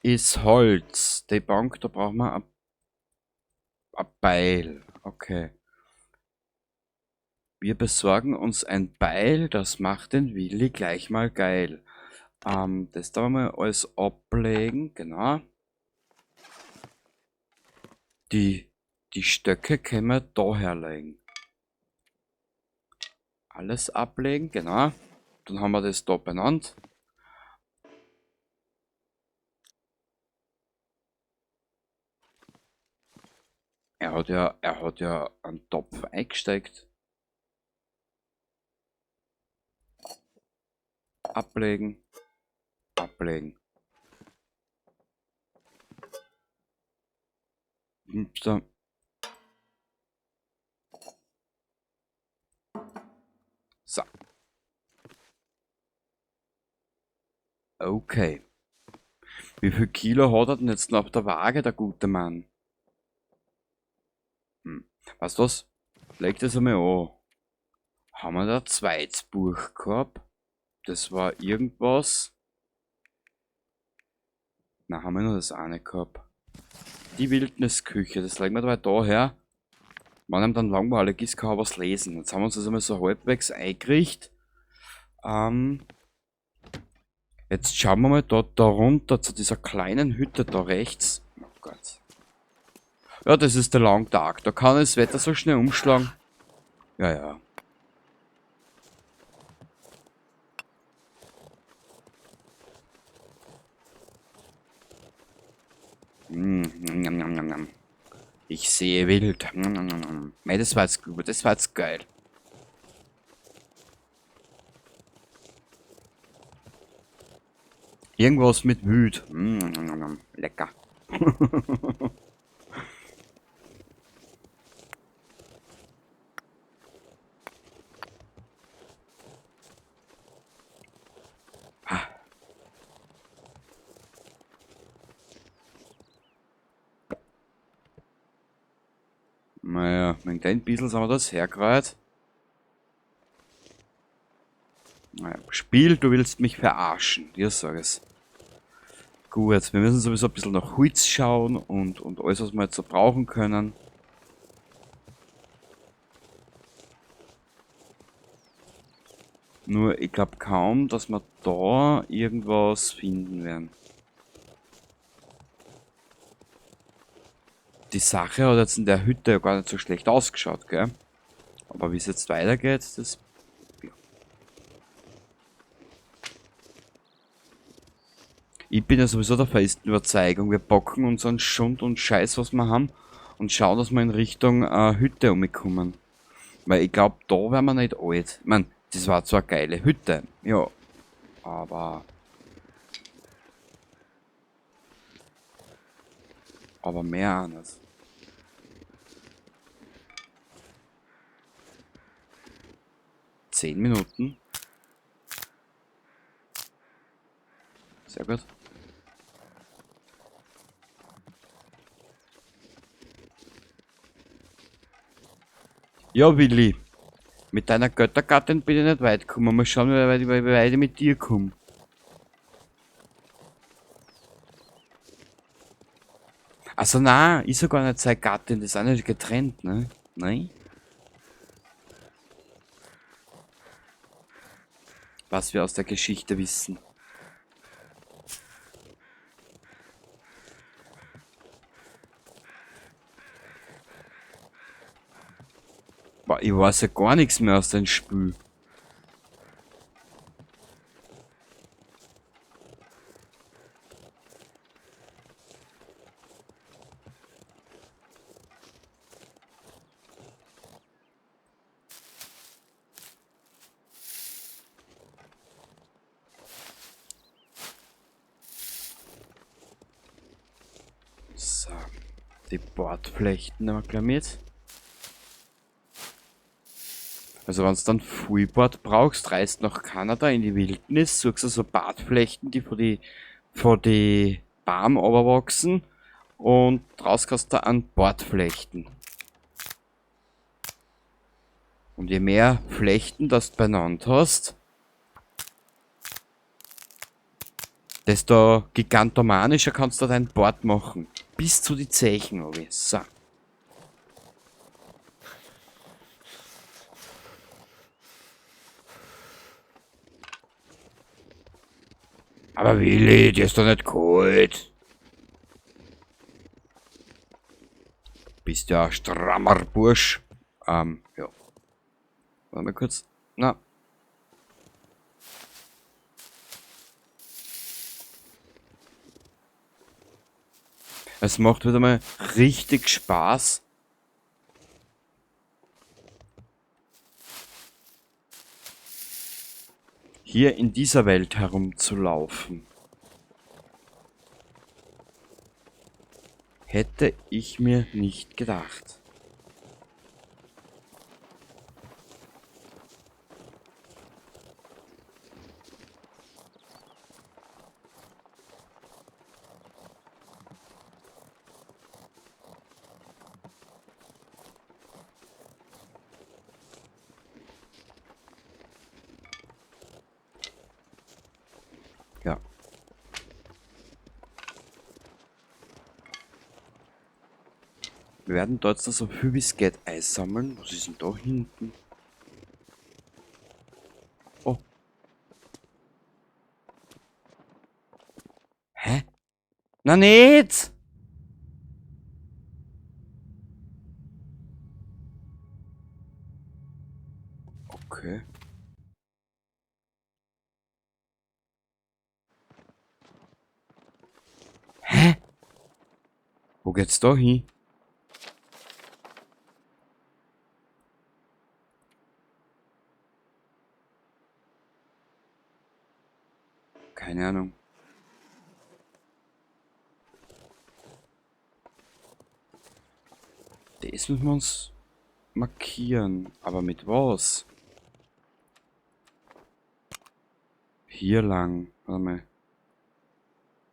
Ist Holz. Die Bank, da brauchen wir ein Beil. Okay. Wir besorgen uns ein Beil, das macht den Willi gleich mal geil. Das da mal alles ablegen, genau. Die Stöcke können wir da herlegen. Alles ablegen, genau. Dann haben wir das da benannt. Er hat ja einen Topf eingesteckt. Ablegen. Ablegen. So. So. Okay. Wie viel Kilo hat er denn jetzt noch auf der Waage, der gute Mann? Weißt du was? Leg das einmal an. Haben wir da ein zweites Buch gehabt? Das war irgendwas. Na, haben wir noch das eine gehabt. Die Wildnisküche, das legen wir dabei da her. Wenn einem dann langweilig ist, kann er was lesen. Jetzt haben wir uns das einmal so halbwegs eingerichtet. Jetzt schauen wir mal da runter zu dieser kleinen Hütte da rechts. Oh Gott. Ja, das ist der Long Dark. Da kann das Wetter so schnell umschlagen. Ja, ja. Njam, njam, njam, njam. Ich sehe wild. Njam, njam, njam, njam. Mei, das war jetzt gut, das war jetzt geil. Irgendwas mit Wüt. Njam, njam, njam. Lecker. Naja, mit ein bisschen sind wir das hergereiht. Naja, Spiel, du willst mich verarschen. Dir sag es. Gut, wir müssen sowieso ein bisschen nach Holz schauen und alles, was wir jetzt so brauchen können. Nur, ich glaub kaum, dass wir da irgendwas finden werden. Die Sache hat jetzt in der Hütte ja gar nicht so schlecht ausgeschaut, gell? Aber wie es jetzt weitergeht, das... Ja. Ich bin ja sowieso der festen Überzeugung, wir packen unseren Schund und Scheiß, was wir haben, und schauen, dass wir in Richtung Hütte umkommen. Weil ich glaub, da werden wir nicht alt. Ich mein, das war zwar eine geile Hütte, ja, aber... Aber mehr auch nicht. 10 Minuten. Sehr gut. Ja, Willi. Mit deiner Göttergattin bin ich nicht weit gekommen. Mal schauen, wie weit ich mit dir komme. Also nein, ist ja gar nicht seine Gattin, das ist auch nicht getrennt, ne? Nein? Was wir aus der Geschichte wissen. Boah, ich weiß ja gar nichts mehr aus dem Spiel. So, die Bartflechten nehmen wir gleich mit. Also wenn du dann Fullbart brauchst, reist nach Kanada in die Wildnis, suchst du so Bartflechten, die vor die Baum runterwachsen und draus kannst du an Bartflechten. Und je mehr Flechten das du beieinander hast, desto gigantomanischer kannst du dein Bart machen. Bis zu die Zeichen, Obi. So. Aber Willi, dir ist doch nicht kalt. Bist ja ein strammer Bursch. Ja. Warte mal kurz. Na. Es macht wieder mal richtig Spaß. Hier in dieser Welt herumzulaufen. Hätte ich mir nicht gedacht. Ja. Wir werden dort so viel wie es geht Eis sammeln. Was ist denn da hinten? Oh. Hä? Na nicht! Okay. Hä? Wo geht's da hin? Keine Ahnung. Das müssen wir uns markieren. Aber mit was? Hier lang. Warte mal.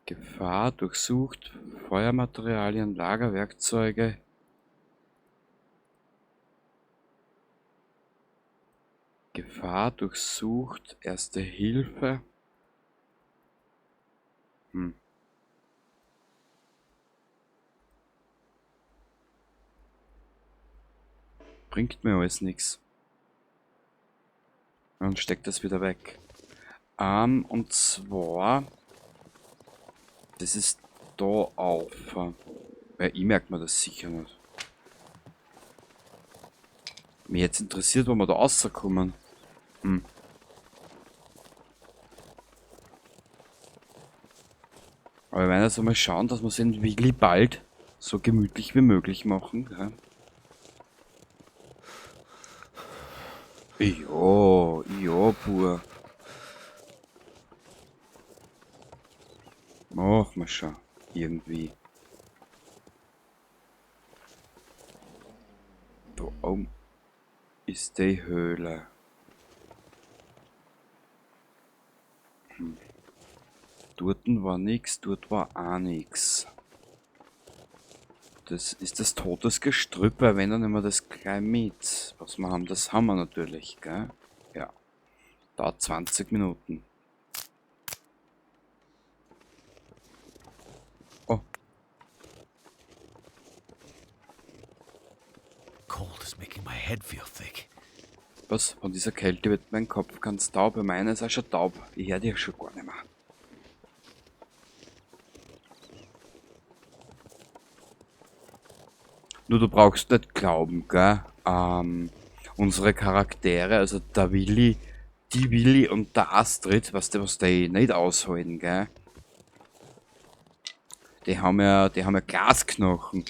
Gefahr durchsucht. Feuermaterialien, Lagerwerkzeuge. Gefahr durchsucht. Erste Hilfe. Hm. Bringt mir alles nichts. Und steckt das wieder weg. Und zwar... Das ist da auf. Weil ich merke mir das sicher nicht. Mich jetzt interessiert, wo wir da rauskommen. Hm. Aber wir werden jetzt einmal schauen, dass wir es in Willi bald so gemütlich wie möglich machen. Ja. Ja, ja, Bur. Machen wir schon. Irgendwie. Da oben ist die Höhle. Hm. Dort war nix, dort war auch nix. Das ist das Todesgestrüpp, weil wenn, dann nehmen wir das gleich mit. Was wir haben, das haben wir natürlich, gell? Ja. Dauert 20 Minuten. Oh. Cold is making my head feel thick. Was? Von dieser Kälte wird mein Kopf ganz taub. Meiner ist auch schon taub. Ich hör dich schon gar nicht mehr. Nur du brauchst nicht glauben, gell? Unsere Charaktere, also der Willi, die Willi und der Astrid, weißt du, was die nicht aushalten, gell? Die haben ja Glasknochen.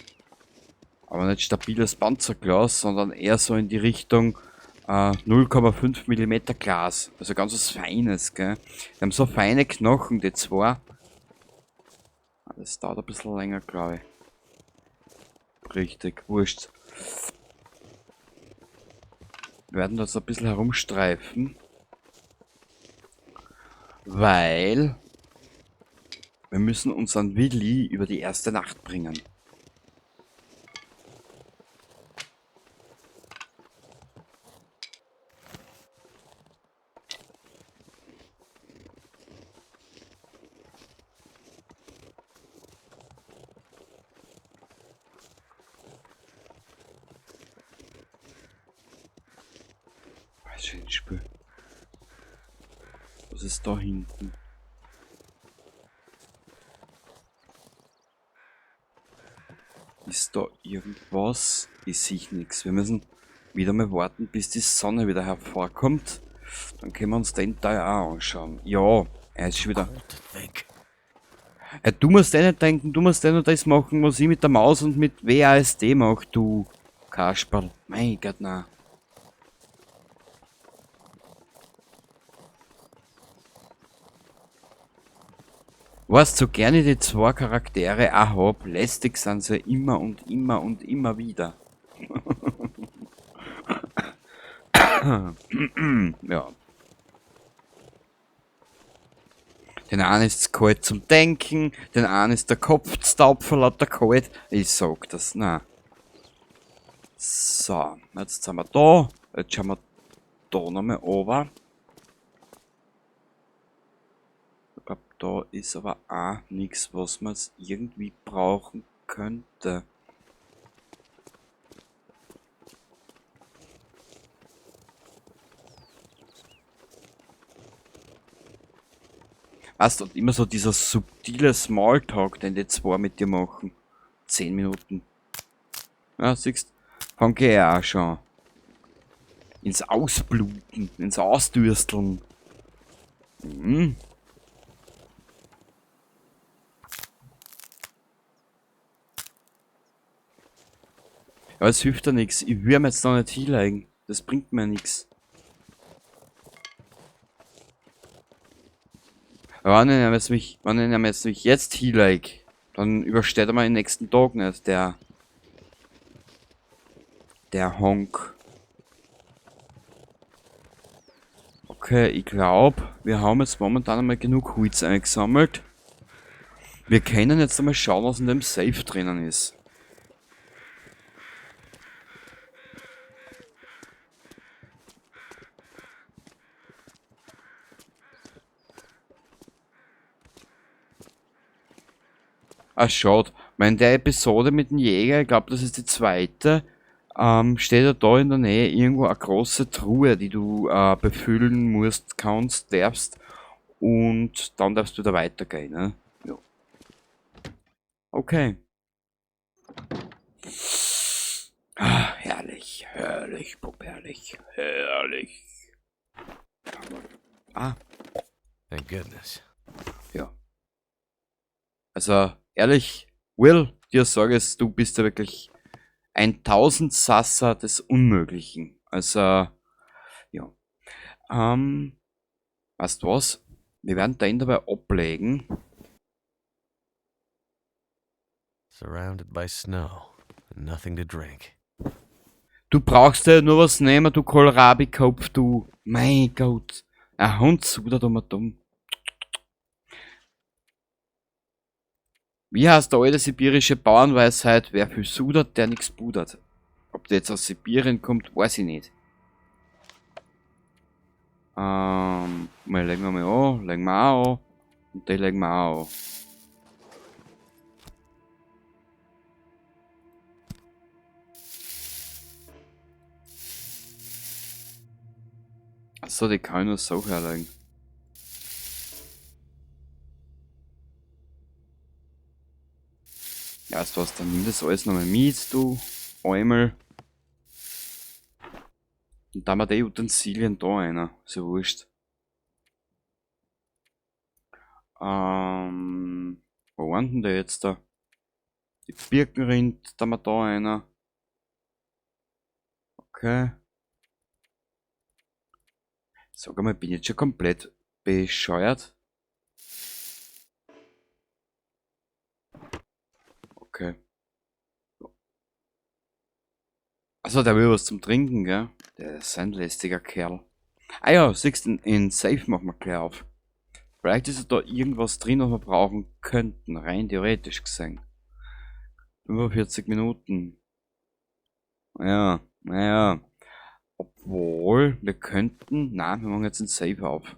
Aber nicht stabiles Panzerglas, sondern eher so in die Richtung 0,5 Millimeter Glas. Also ganz was Feines, gell? Die haben so feine Knochen, die zwei. Das dauert ein bisschen länger, glaube ich. Richtig, wurscht. Wir werden das ein bisschen herumstreifen. Weil wir müssen unseren Willi über die erste Nacht bringen. Spiel. Was ist da hinten? Ist da irgendwas? Ich sehe nichts. Wir müssen wieder mal warten, bis die Sonne wieder hervorkommt. Dann können wir uns den Teil auch anschauen. Ja, er ist schon wieder. Ja, du musst eh nicht denken, du musst eh nur das machen, was ich mit der Maus und mit WASD mache, du Kasperl. Mein Gott, na. Weißt, so gerne ich die zwei Charaktere auch hab, lästig sind sie immer und immer und immer wieder. Ja. Den einen ist es kalt zum Denken, den einen ist der Kopf zu taub vor lauter kalt. Ich sag das, na. So, jetzt sind wir da. Jetzt schauen wir da nochmal runter. Ich glaub, da ist aber auch nichts, was man jetzt irgendwie brauchen könnte. Weißt du, und immer so dieser subtile Smalltalk, den die zwei mit dir machen. 10 Minuten. Ja, siehst, fang ich auch schon. Ins Ausbluten, ins Ausdürsteln. Mhm. Aber es hilft ja nichts. Ich will mir jetzt noch nicht hinlegen. Das bringt mir nichts. Wenn ich mich, wenn ich jetzt mich jetzt hinlege, dann übersteht er mir den nächsten Tag nicht, der Honk. Okay, ich glaub, wir haben jetzt momentan einmal genug Holz eingesammelt. Wir können jetzt einmal schauen, was in dem Safe drinnen ist. Ah, schaut. In der Episode mit dem Jäger, ich glaub, das ist die zweite, steht ja da in der Nähe irgendwo eine große Truhe, die du befüllen musst, kannst, darfst und dann darfst du da weitergehen, ne? Ja. Okay. Ah, herrlich, herrlich, Bub, herrlich, herrlich. Ah. Thank goodness. Ja. Also, ehrlich, Will, dir sage ich, du bist ja wirklich ein Tausendsasser des Unmöglichen. Also, ja. Weißt du was? Wir werden den dabei ablegen. Surrounded by snow and nothing to drink. Du brauchst ja nur was nehmen, du Kohlrabi-Kopf, du. Mein Gott. Ein Hund sudert um und um. Wie heißt der alte sibirische Bauernweisheit? Wer viel sudert, der nix pudert. Ob der jetzt aus Sibirien kommt, weiß ich nicht. Mal legen wir mal an, legen wir auch an. Und den legen wir auch an. Achso, die kann ich nur so herlegen. Ja, weißt du was, dann nimm das alles nochmal mit, du Eumel. Und da haben wir die Utensilien da einer. Ist ja wurscht. Wo waren denn die jetzt da? Die Birkenrind, da haben wir da einer. Okay. Sag einmal, bin ich jetzt schon komplett bescheuert? Okay. Also der will was zum Trinken, gell? Der ist ein lästiger Kerl. Ah ja, siehst du, in Safe machen wir gleich auf. Vielleicht ist da irgendwas drin, was wir brauchen könnten, rein theoretisch gesehen. 45 Minuten. Ja, naja. Obwohl, wir könnten... Nein, wir machen jetzt ein Safe auf.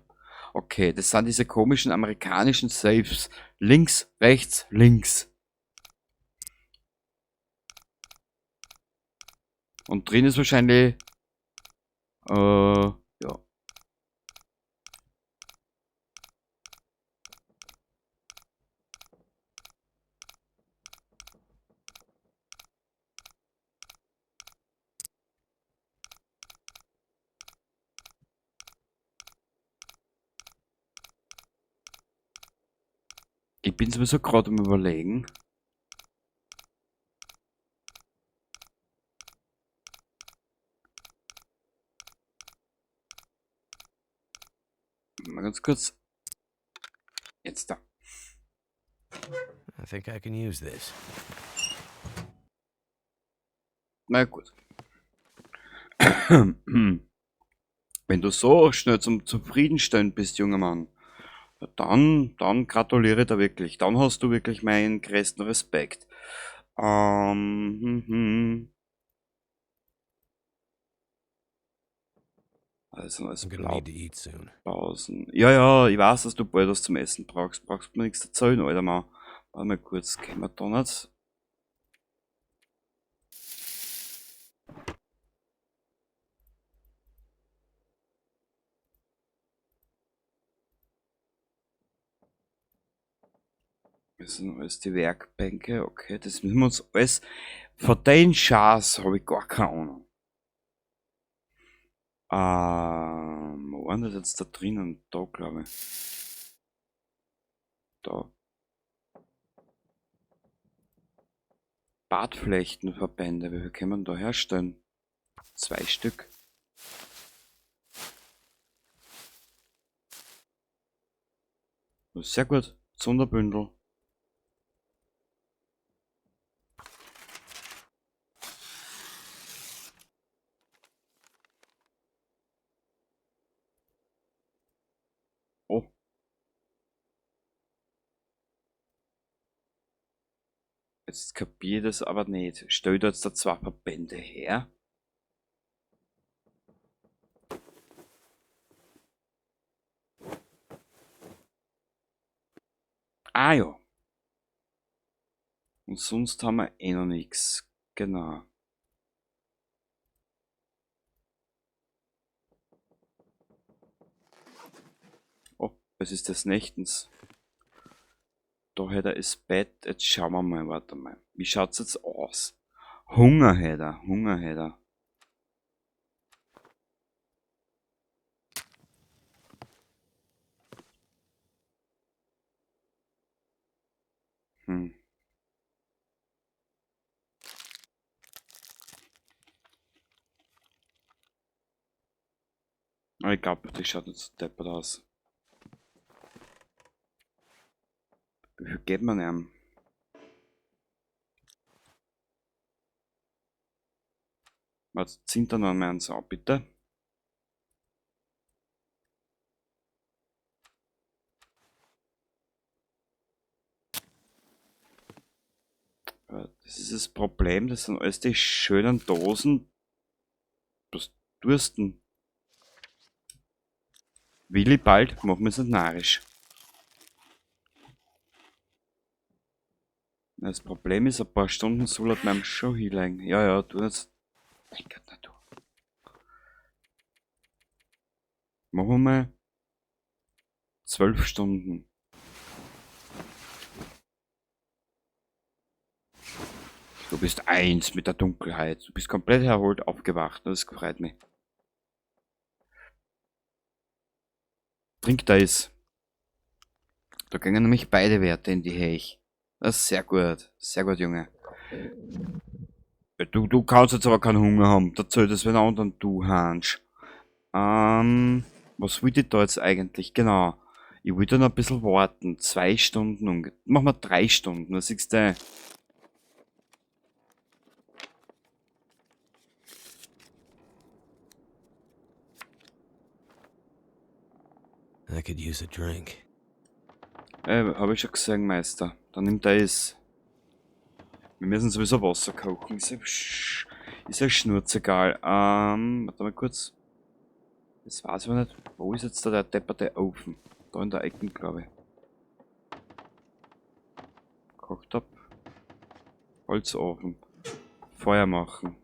Okay, das sind diese komischen amerikanischen Safes. Links, rechts, links. Und drin ist wahrscheinlich... ja. Ich bin sowieso gerade am Überlegen. Mal ganz kurz. Jetzt da. I think I can use this. Na gut. Wenn du so schnell zum Zufriedenstellen bist, junger Mann, dann gratuliere ich dir wirklich. Dann hast du wirklich meinen größten Respekt. Also, also I'm gonna need to eat soon. Pausen. Ja, ja, ich weiß, dass du bald was zum Essen brauchst. Brauchst mir nichts erzählen, Alter Mann. Warte mal kurz, können wir da nicht? Das sind alles die Werkbänke. Okay, das müssen wir uns alles... Von den Scheiß habe ich gar keine Ahnung. Wo waren das jetzt da drinnen? Da, glaube ich. Da. Bartflechtenverbände. Wie viel kann man da herstellen? 2 Stück. Sehr gut. Sonderbündel. Oh. Jetzt kapier ich das aber nicht. Stell da jetzt da 2 Verbände her? Ah ja. Und sonst haben wir eh noch nix. Genau. Oh, es ist des Nächtens. Da hätte er das Bett. Jetzt schauen wir mal, warte mal. Wie schaut's jetzt aus? Hunger hätte er, Hunger hätte er. Aber ich glaub, das schaut nicht so deppert aus. Wie viel gibt man ihm? Warte, zieht da noch mal eins ab, bitte. Das ist das Problem, das sind alles die schönen Dosen. Was tust denn? Willi, bald machen wir's nicht narrisch. Das Problem ist, ein paar Stunden soll er beim schon hinlegen. Ja, ja, du jetzt. Mein Gott, na du. Machen wir mal 12 Stunden. Du bist eins mit der Dunkelheit. Du bist komplett erholt aufgewacht. Das freut mich. Trink da ist. Da gingen nämlich beide Werte in die Hech. Das ist sehr gut. Sehr gut, Junge. Ja, du kannst jetzt aber keinen Hunger haben. Da zählt es, wenn anderen du hast. Was wollte ich da jetzt eigentlich? Genau. Ich wollte noch ein bisschen warten. 2 Stunden ungefähr. Machen wir 3 Stunden. Was siehst du? I could use a drink. Hab ich schon gesehen, Meister. Dann nimmt er es. Wir müssen sowieso Wasser kochen. Ist ja schnurzegal. Warte mal kurz. Das weiß ich aber nicht. Wo ist jetzt da der depperte Ofen? Da in der Ecke, glaub ich. Kochtopf. Holzofen. Feuer machen.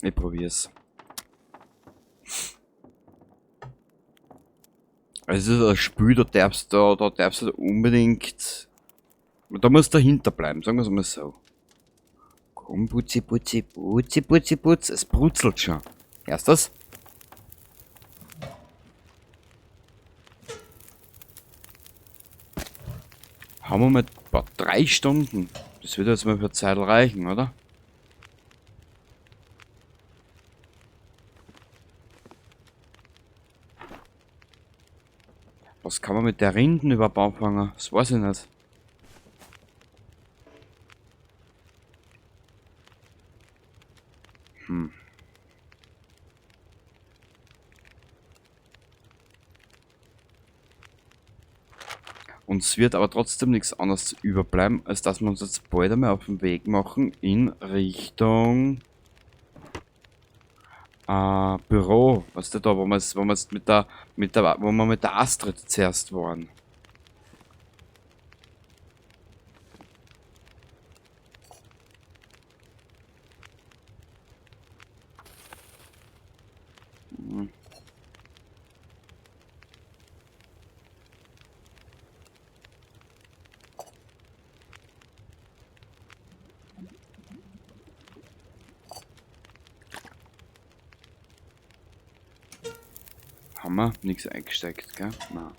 Ich probier's. Es ist ein Spiel, da darfst du unbedingt. Da musst du dahinter bleiben, sagen wir's mal so. Komm, putzi, putzi, putzi, putzi, putz. Es brutzelt schon. Hörst du das? Haben wir mal ein paar 3 Stunden. Das wird jetzt mal für Zeit reichen, oder? Was kann man mit der Rinden überhaupt anfangen? Das weiß ich nicht. Uns wird aber trotzdem nichts anderes überbleiben, als dass wir uns jetzt bald einmal auf den Weg machen in Richtung Büro, weißt du, da, wo wir's, wo wir's mit der, mit der, wo wir mit der Astrid zuerst waren. Haben wir nichts eingesteckt, gell? Nein.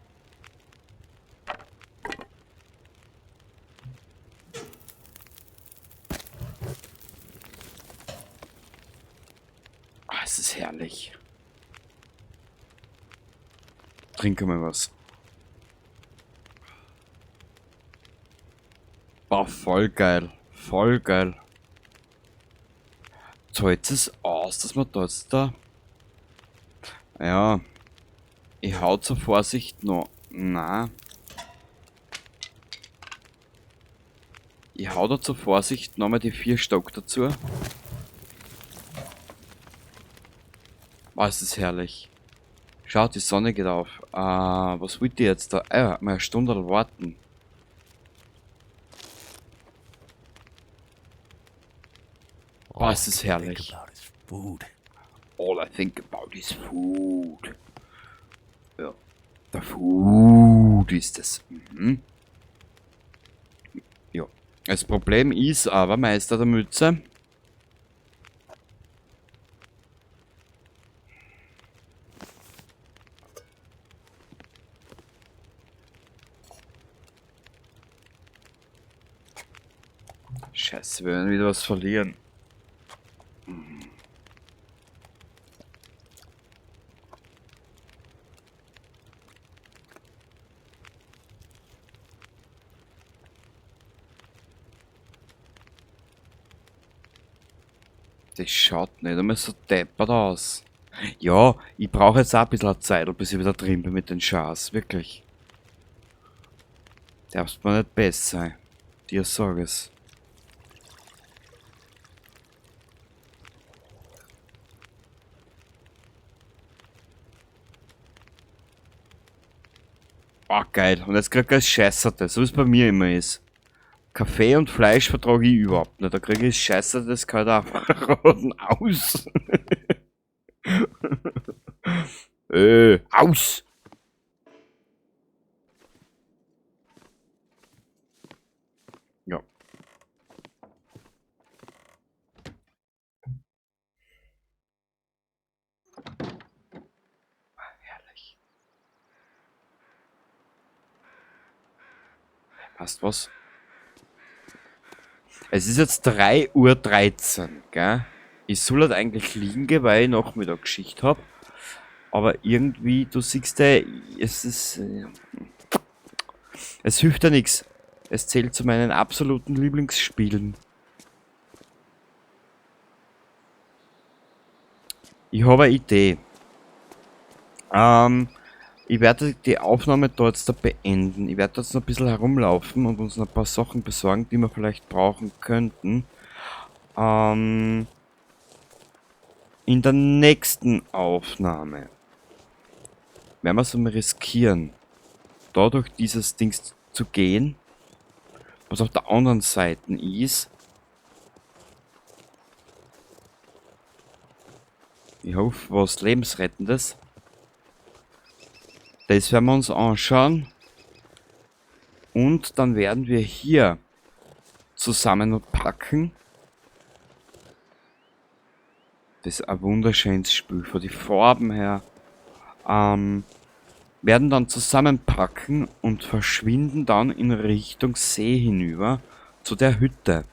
Ah, es ist herrlich. Trinke mal was. Boah, voll geil. Voll geil. Zahlt es aus, dass man da jetzt da... Ja. Ich hau zur Vorsicht noch... Na. Ich hau da zur Vorsicht nochmal die 4 Stock dazu. Boah, es ist herrlich. Schaut, die Sonne geht auf. Was wollt ihr jetzt da? Ah, mal eine Stunde warten. Boah, es ist herrlich. All I think about is food. Ja. Der Food ist es. Mhm. Ja. Das Problem ist aber, Meister der Mütze. Scheiße, wir werden wieder was verlieren. Das schaut nicht einmal so deppert aus. Ja, ich brauche jetzt auch ein bisschen Zeit, bis ich wieder drin bin mit den Scheiß. Wirklich. Darfst mir nicht besser sein. Dir sag es. Oh, geil. Und jetzt krieg ich Scheißerte, so wie es bei mir immer ist. Kaffee und Fleisch vertrage ich überhaupt nicht. Da kriege ich Scheiße, das kann ich einfach aus. Aus! Ja. Herrlich. Passt was? Es ist jetzt 3:13 Uhr, gell? Ich soll halt eigentlich liegen gehen, weil ich Nachmittagsschicht hab. Aber irgendwie, du siehst ja, es ist... Es hilft ja nix. Es zählt zu meinen absoluten Lieblingsspielen. Ich habe eine Idee. Ich werde die Aufnahme da jetzt da beenden. Ich werde jetzt noch ein bisschen herumlaufen und uns noch ein paar Sachen besorgen, die wir vielleicht brauchen könnten. In der nächsten Aufnahme werden wir es mal riskieren, da durch dieses Ding zu gehen, was auf der anderen Seite ist. Ich hoffe, was Lebensrettendes. Das werden wir uns anschauen. Und dann werden wir hier zusammenpacken. Das ist ein wunderschönes Spiel, von den Farben her. Werden dann zusammenpacken und verschwinden dann in Richtung See hinüber zu der Hütte.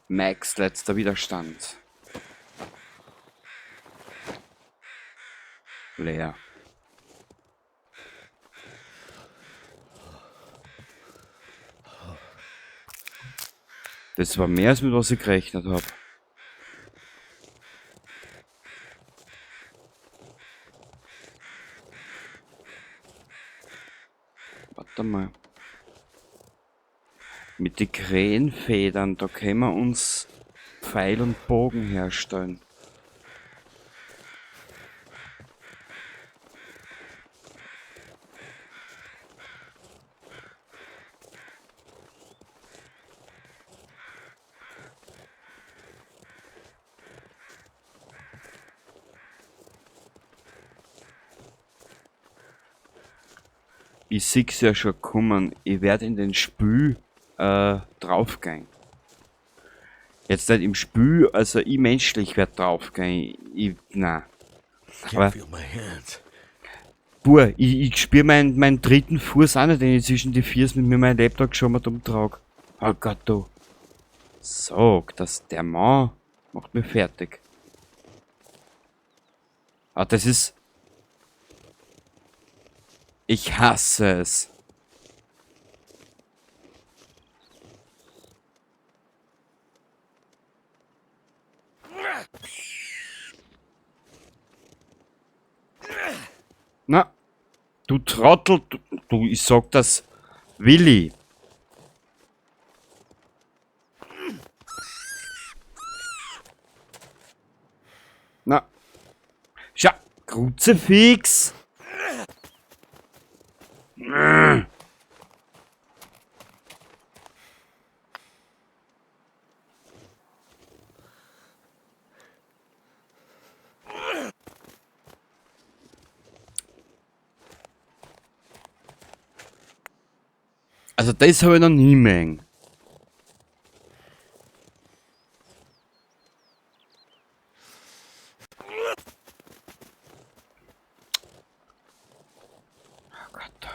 Max letzter Widerstand. Leer. Das war mehr, als mit was ich gerechnet hab. Warte mal. Mit den Krähenfedern, da können wir uns Pfeil und Bogen herstellen. Ich seh's ja schon kommen, ich werd in den Spül draufgehen. Jetzt nicht im Spül, also ich menschlich werd draufgehen. Ich, nein. Can't Aber feel my hands. Bur, ich spür meinen dritten Fuß auch nicht, den ich zwischen die Füße mit mir meinen Laptop schon mal umtrag. Oh Gott, du. Sag, dass der Mann macht mich fertig. Ah, das ist... Ich hasse es. Na, du Trottel, du, ich sag das, Willi. Na, schau, Kruzifix. Also das habe ich noch nie mehr. Oh Gott.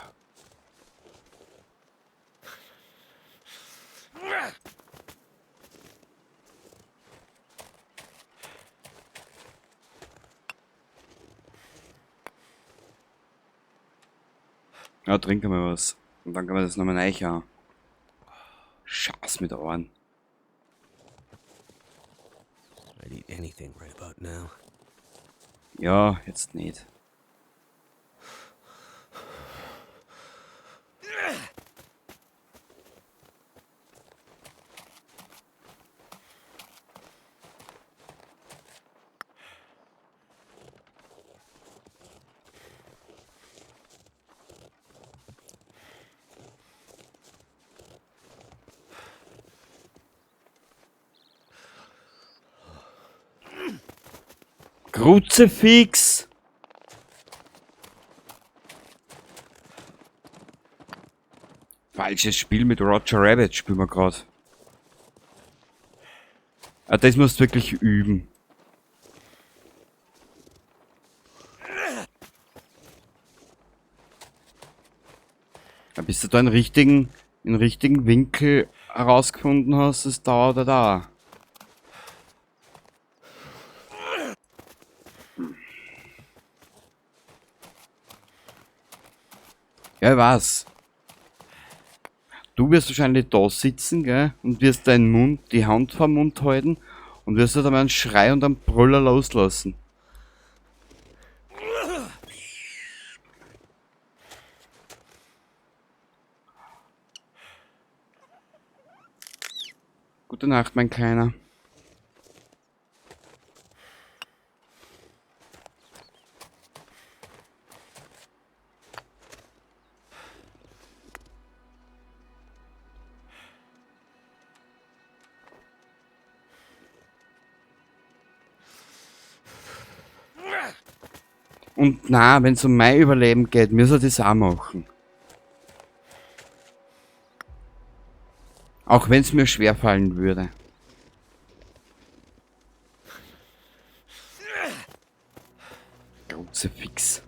Ja, trinken wir was. Und dann können wir das nochmal reinhauen. Scheiß mit Ohren. I'd eat anything right about now. Ja, jetzt nicht. Kruzifix! Falsches Spiel mit Roger Rabbit spielen wir grad. Ah, das musst du wirklich üben. Ja, bis du da einen richtigen Winkel herausgefunden hast, das dauert ja da. Ja, ich weiß. Du wirst wahrscheinlich da sitzen, gell? Und wirst deinen Mund, die Hand vor den Mund halten und wirst halt einmal einen Schrei und einen Brüller loslassen. Gute Nacht, mein Kleiner. Und na, wenn's um mein Überleben geht, müssen wir das auch machen. Auch wenn's mir schwerfallen würde. Kruzifix.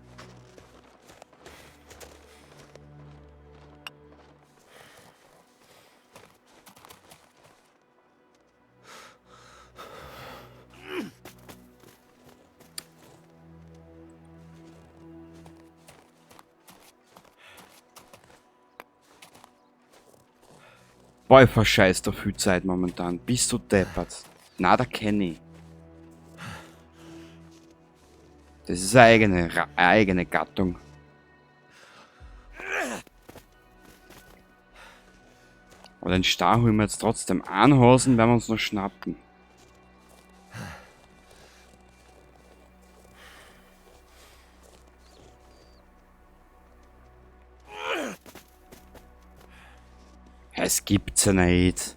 Boah, ich verscheiß da viel Zeit momentan. Bist du deppert? Na, da kenn ich. Das ist eine eigene Gattung. Aber den Star holen wir jetzt trotzdem. Einen Hasen werden wir uns noch schnappen. Es gibt's ja nicht.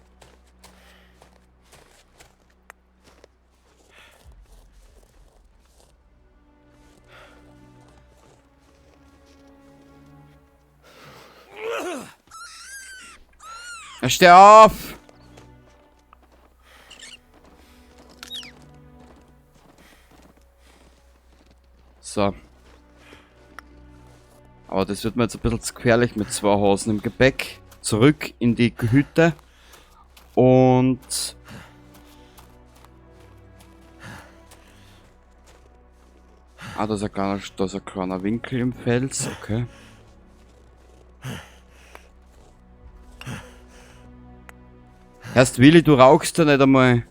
Na, steh auf! So. Aber das wird mir jetzt ein bisschen zu gefährlich mit zwei Hasen im Gepäck. Zurück in die Hütte. Und... Ah, da ist ein kleiner Winkel im Fels, okay. Erst Willi, du rauchst ja nicht einmal.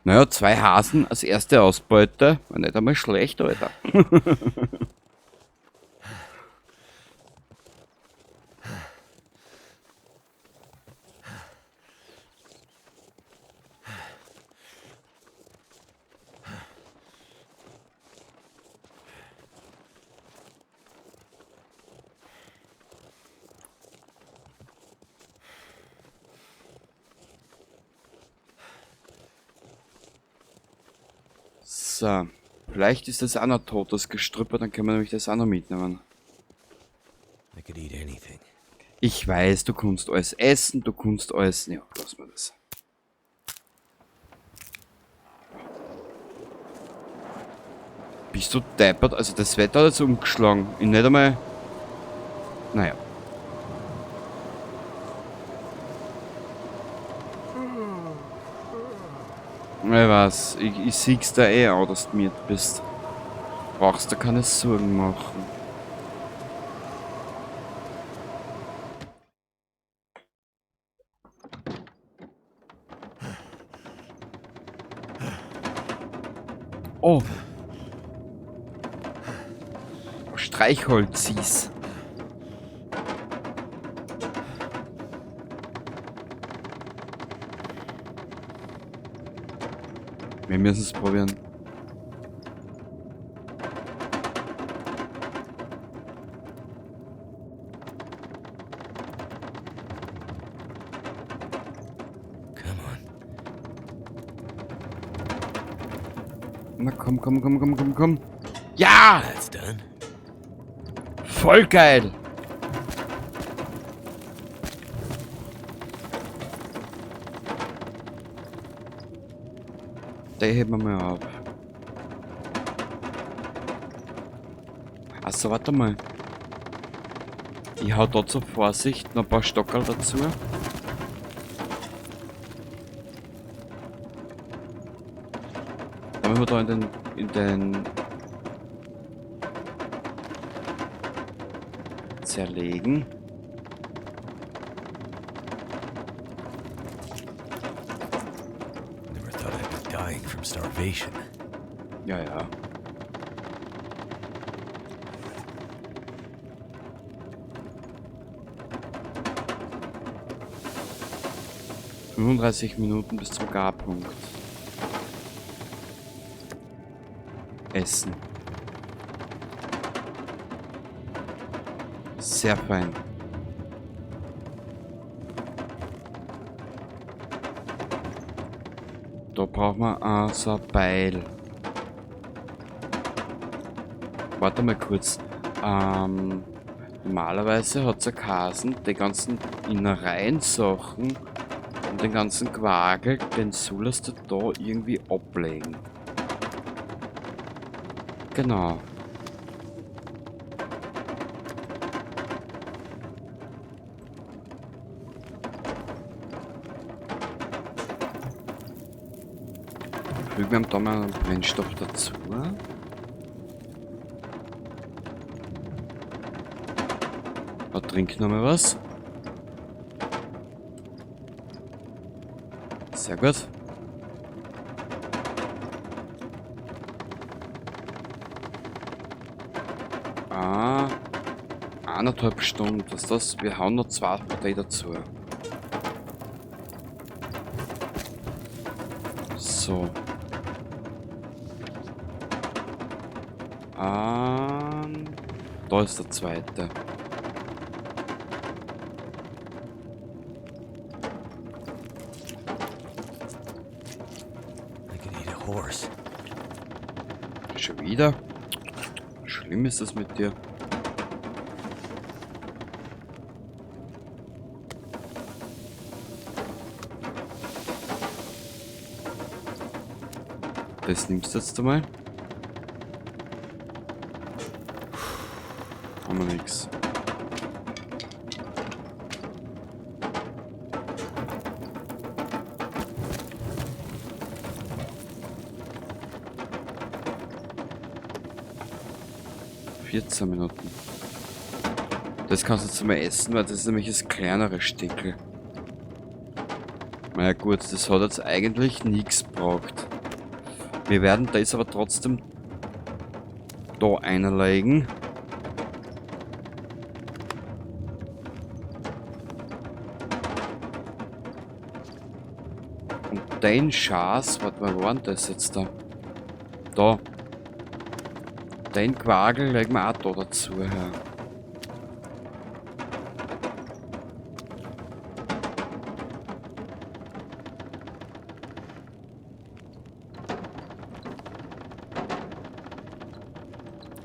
Naja, 2 Hasen als erste Ausbeute. War nicht einmal schlecht, Alter. So, vielleicht ist das auch noch totes Gestrüpp, dann können wir nämlich das auch noch mitnehmen. I could eat anything. Ich weiß, du kannst alles essen, du kannst alles... Ja, lass mal das. Bist du deppert? Also das Wetter hat jetzt umgeschlagen. Ich nicht einmal... Naja. Ich weiß, ich sieh's da eh auch, dass du mir bist. Brauchst du keine Sorgen machen. Oh. Streichholzis. Wir müssen es probieren. Come on. Na komm, komm, komm, komm, komm, komm. Ja! That's done. Voll geil! Den heben wir mal auf. Achso, warte mal. Ich hau da zur Vorsicht noch ein paar Stockerl dazu. Dann müssen wir da in den zerlegen. Never thought I'd be dying from starvation. Ja, ja. 35 Minuten bis zum Garpunkt. Essen. Sehr fein. Da brauchen wir auch so ein Beil. Warte mal kurz. Normalerweise hat's ja geheißen, die ganzen Innereien-Sachen und den ganzen Quagel, den sollst du da irgendwie ablegen. Genau. Fügen wir da mal einen Brennstoff dazu. Da trink noch mal was. Sehr gut. Ah. Eineinhalb Stunden, was ist das? Wir hauen noch 2 Partei dazu. So. Da ist der zweite. I could eat a horse. Schon wieder? Schlimm ist das mit dir. Das nimmst du jetzt einmal. Haben wir nix. 14 Minuten. Das kannst du jetzt mal essen, weil das ist nämlich das kleinere Stickel. Na ja gut, das hat jetzt eigentlich nix gebraucht. Wir werden das aber trotzdem da einlegen. Und den Schaß, warte mal, wo war denn das jetzt da? Da. Den Quagel legen wir auch da dazu her.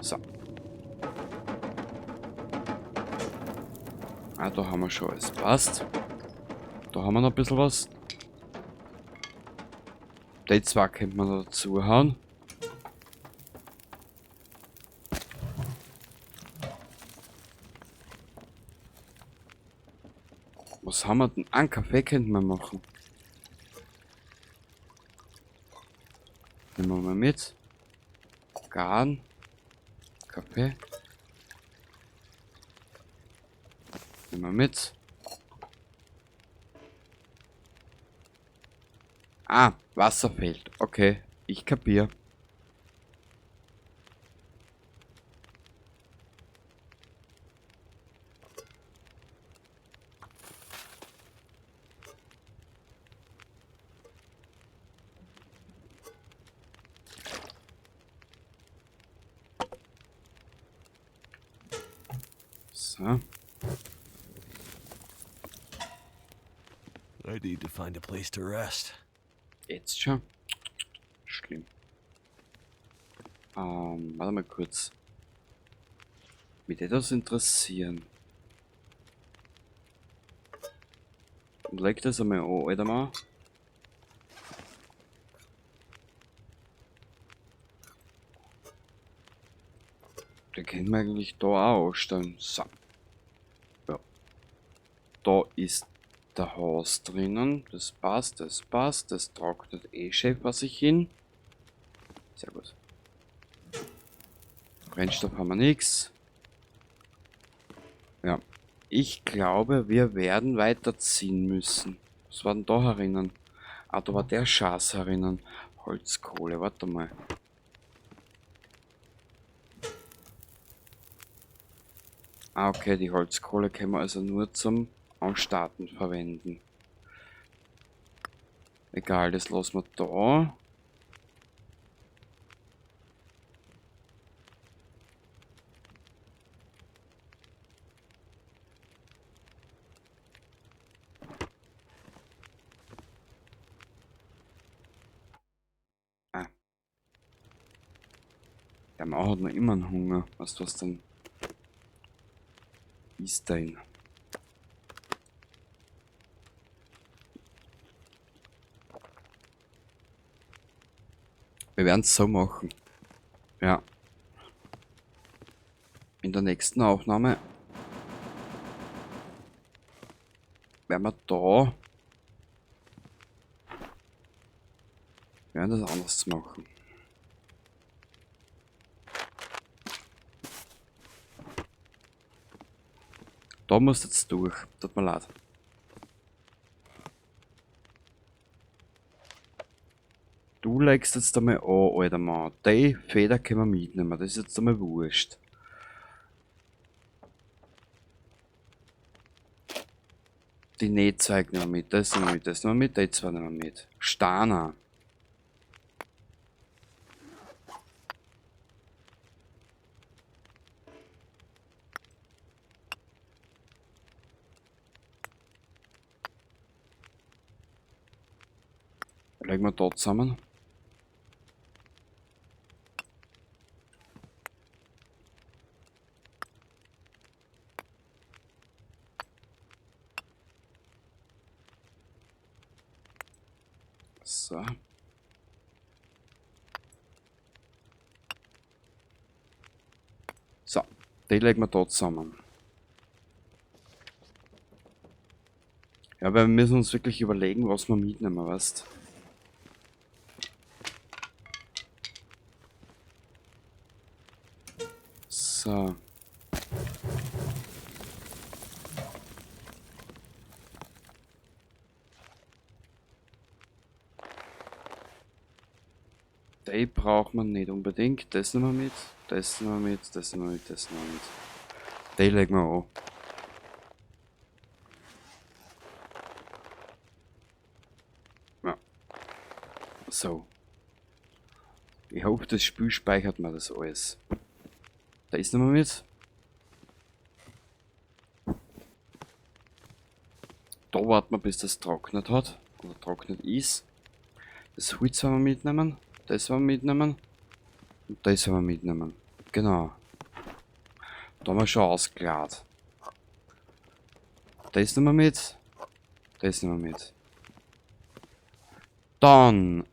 So. Ah, da haben wir schon alles. Passt. Da haben wir noch ein bisschen was. Die zwei könnte man noch dazu hauen. Was haben wir denn? Einen Kaffee könnten wir machen. Nehmen wir mal mit. Garn. Kaffee. Nehmen wir mit. Ah, Wasser fehlt. Okay, ich kapier. So. I need to find a place to rest. Jetzt schon. Schlimm. Warte mal kurz. Mich würde das interessieren. Und leg das einmal an, Alter mal. Den können wir eigentlich da auch anstellen. So. Ja. Da ist der Haus drinnen. Das passt, das passt. Das trocknet eh schön vor sich hin. Sehr gut. Brennstoff haben wir nix. Ja. Ich glaube, wir werden weiterziehen müssen. Was war denn da herinnen? Ah, da war der Schaß herinnen. Holzkohle, warte mal. Ah, okay, die Holzkohle können wir also nur zum Anstarten verwenden. Egal, das lassen wir da. Ah. Der Mann hat noch immer einen Hunger. Weißt du was denn? Ist denn? Wir werden's so machen. Ja. In der nächsten Aufnahme werden wir da werden das anders machen. Da musst du jetzt durch. Tut mir leid. Du legst jetzt einmal an, alter Mann. Die Feder können wir mitnehmen. Das ist jetzt einmal wurscht. Die Nähzeug nehmen wir mit, das nehmen wir mit, das nehmen wir mit, die zwei nehmen wir mit. Stana. Legen wir da zusammen. So. So, die legen wir da zusammen. Ja, weil wir müssen uns wirklich überlegen, was wir mitnehmen, weißt. So. Die braucht man nicht unbedingt. Das nehmen wir mit, das nehmen wir mit, das nehmen wir mit, das nehmen wir mit. Die legen wir an. Ja. So. Ich hoffe, das Spiel speichert mir das alles. Da ist nochmal mit. Da warten wir, bis das trocknet hat. Oder trocknet ist. Das Holz werden wir mitnehmen. Das werden wir mitnehmen. Und das werden wir mitnehmen. Genau. Da haben wir schon ausgeklärt. Das nehmen wir mit. Das nehmen wir mit. Dann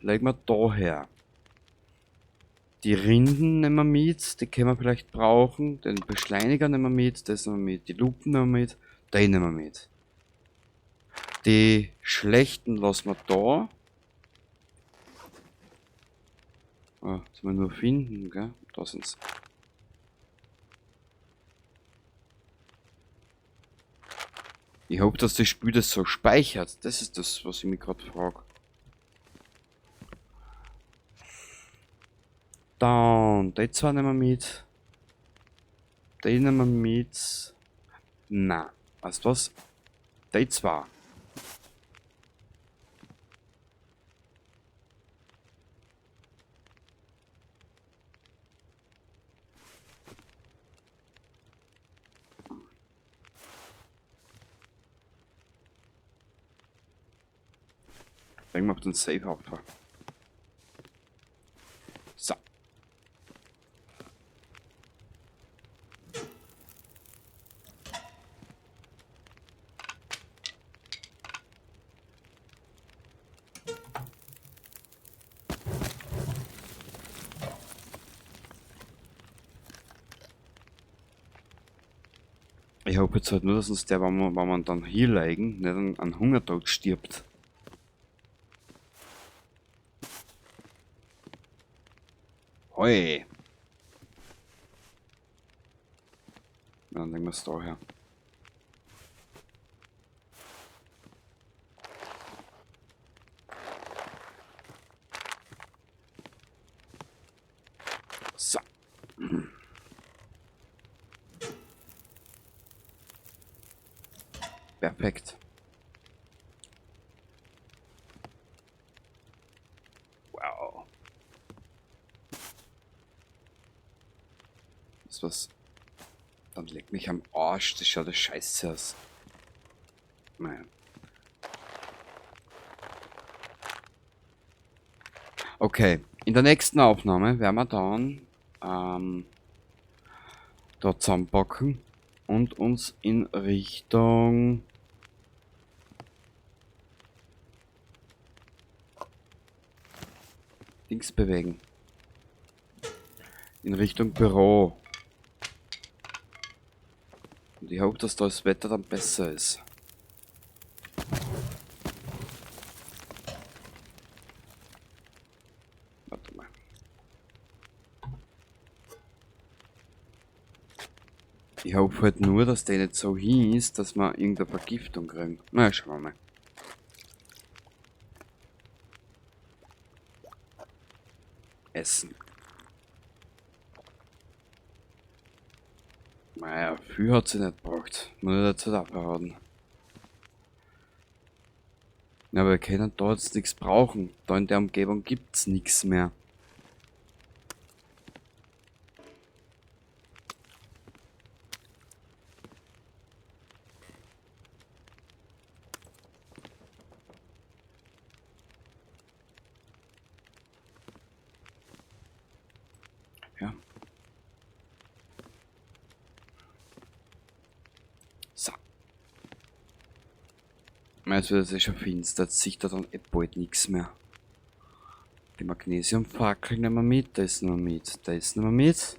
legen wir da her. Die Rinden nehmen wir mit, die können wir vielleicht brauchen. Den Beschleuniger nehmen wir mit, das nehmen wir mit. Die Lupen nehmen wir mit, den nehmen wir mit. Die schlechten lassen wir da. Ah, das müssen wir nur finden, gell? Da sind's. Ich hoffe, dass das Spiel das so speichert. Das ist das, was ich mich grad frag. Dann, die zwei nehmen wir mit. Die nehmen wir mit. Na, weißt du was? Die zwei. Legen wir auf den Safe auf. So. Ich hoffe jetzt halt nur, dass uns der, wenn wir dann hier liegen, nicht an Hungertod stirbt. Hoi! Dann legen wir's da her. So. Perfekt. Wow. Das ist was. Dann leck mich am Arsch, das schaut ja scheiße aus. Naja. Okay, in der nächsten Aufnahme werden wir dann dort zusammenpacken und uns in Richtung Dings bewegen. In Richtung Büro. Und ich hoffe, dass da das Wetter dann besser ist. Warte mal. Ich hoffe halt nur, dass der nicht so hin ist, dass wir irgendeine Vergiftung kriegen. Na, schauen wir mal. Essen. Naja, viel hat sie nicht gebraucht. Muss ich dazu abhauen. Na, aber wir können da jetzt nichts brauchen. Da in der Umgebung gibt's nichts mehr. Ja. So. Es wird eh schon finster, jetzt sieht da dann eh bald nichts mehr. Die Magnesiumfackel nehmen wir mit, das nehmen wir mit, das nehmen wir mit.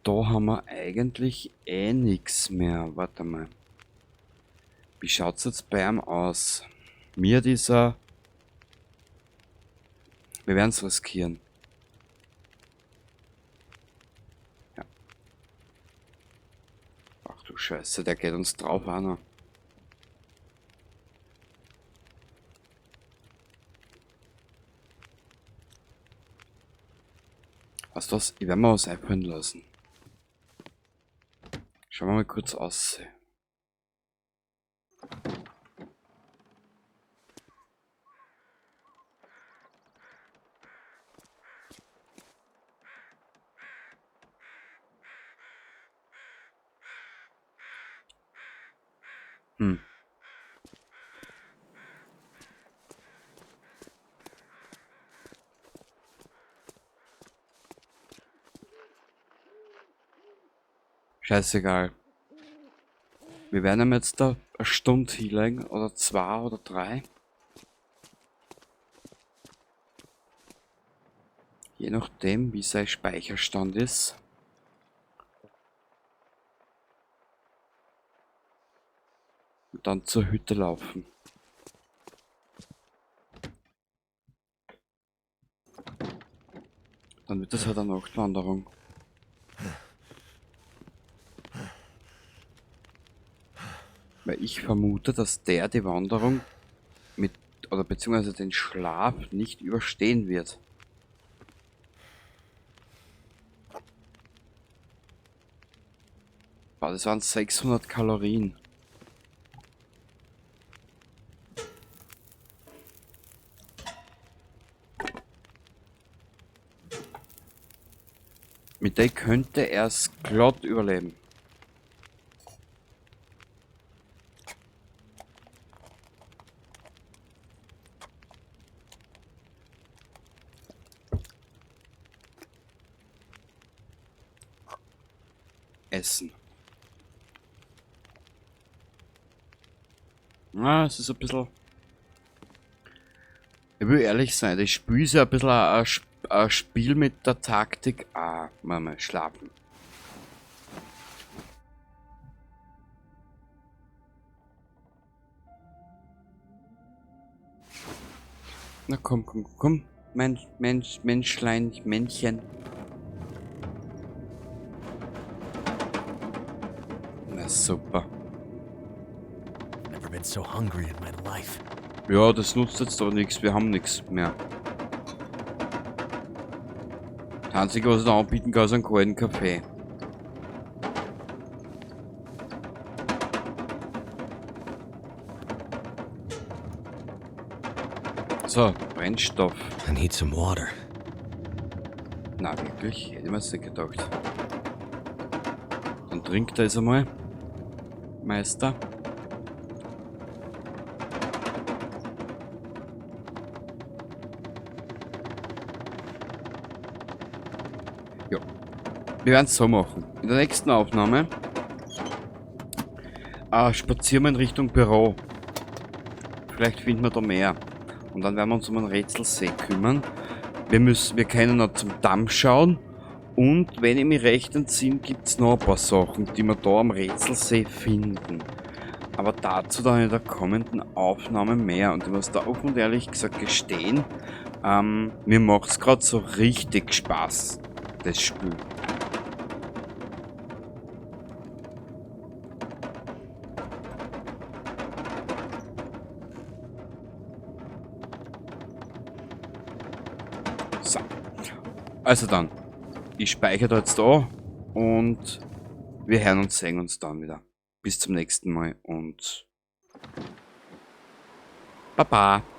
Da haben wir eigentlich eh nichts mehr. Warte mal. Wie schaut's jetzt bei ihm aus? Mir dieser... Wir werden's riskieren. Ja. Ach du Scheiße, der geht uns drauf, Anna. Weißt du was? Ich werde mir was einfallen lassen. Schauen wir mal kurz aus. Scheißegal. Wir werden ihm jetzt da eine Stunde hinlegen, oder 2 oder 3. Je nachdem, wie sein Speicherstand ist. Und dann zur Hütte laufen. Dann wird das halt eine Nachtwanderung. Weil ich vermute, dass der die Wanderung mit, oder beziehungsweise den Schlaf nicht überstehen wird. Boah, das waren 600 Kalorien. Mit der könnte er's glatt überleben. Essen. Na, es ist ein bisschen... Ich will ehrlich sein, das Spiel ist ja ein bisschen ein Spiel mit der Taktik. Ah, mal schlafen. Na komm, komm, komm. Mensch, Mensch, Menschlein, Männchen. Na super. Never been so hungry in my life. Ja, das nutzt jetzt aber nichts. Wir haben nichts mehr. Das Einzige, was ich da anbieten kann, ist einen kalten Kaffee. So, Brennstoff. I need some water. Na wirklich? Hätte ich mir jetzt nicht gedacht. Dann trinkt er es einmal. Meister. Ja. Wir werden's so machen. In der nächsten Aufnahme spazieren wir in Richtung Büro. Vielleicht finden wir da mehr. Und dann werden wir uns um einen Rätselsee kümmern. Wir können noch zum Damm schauen. Und wenn ich mich recht entsinne, gibt's noch ein paar Sachen, die wir da am Rätselsee finden. Aber dazu dann in der kommenden Aufnahme mehr. Und ich muss da offen und ehrlich gesagt gestehen, mir macht's grad so richtig Spaß, das Spiel. So. Also dann, ich speichere da jetzt da und wir hören und sehen uns dann wieder. Bis zum nächsten Mal und Baba.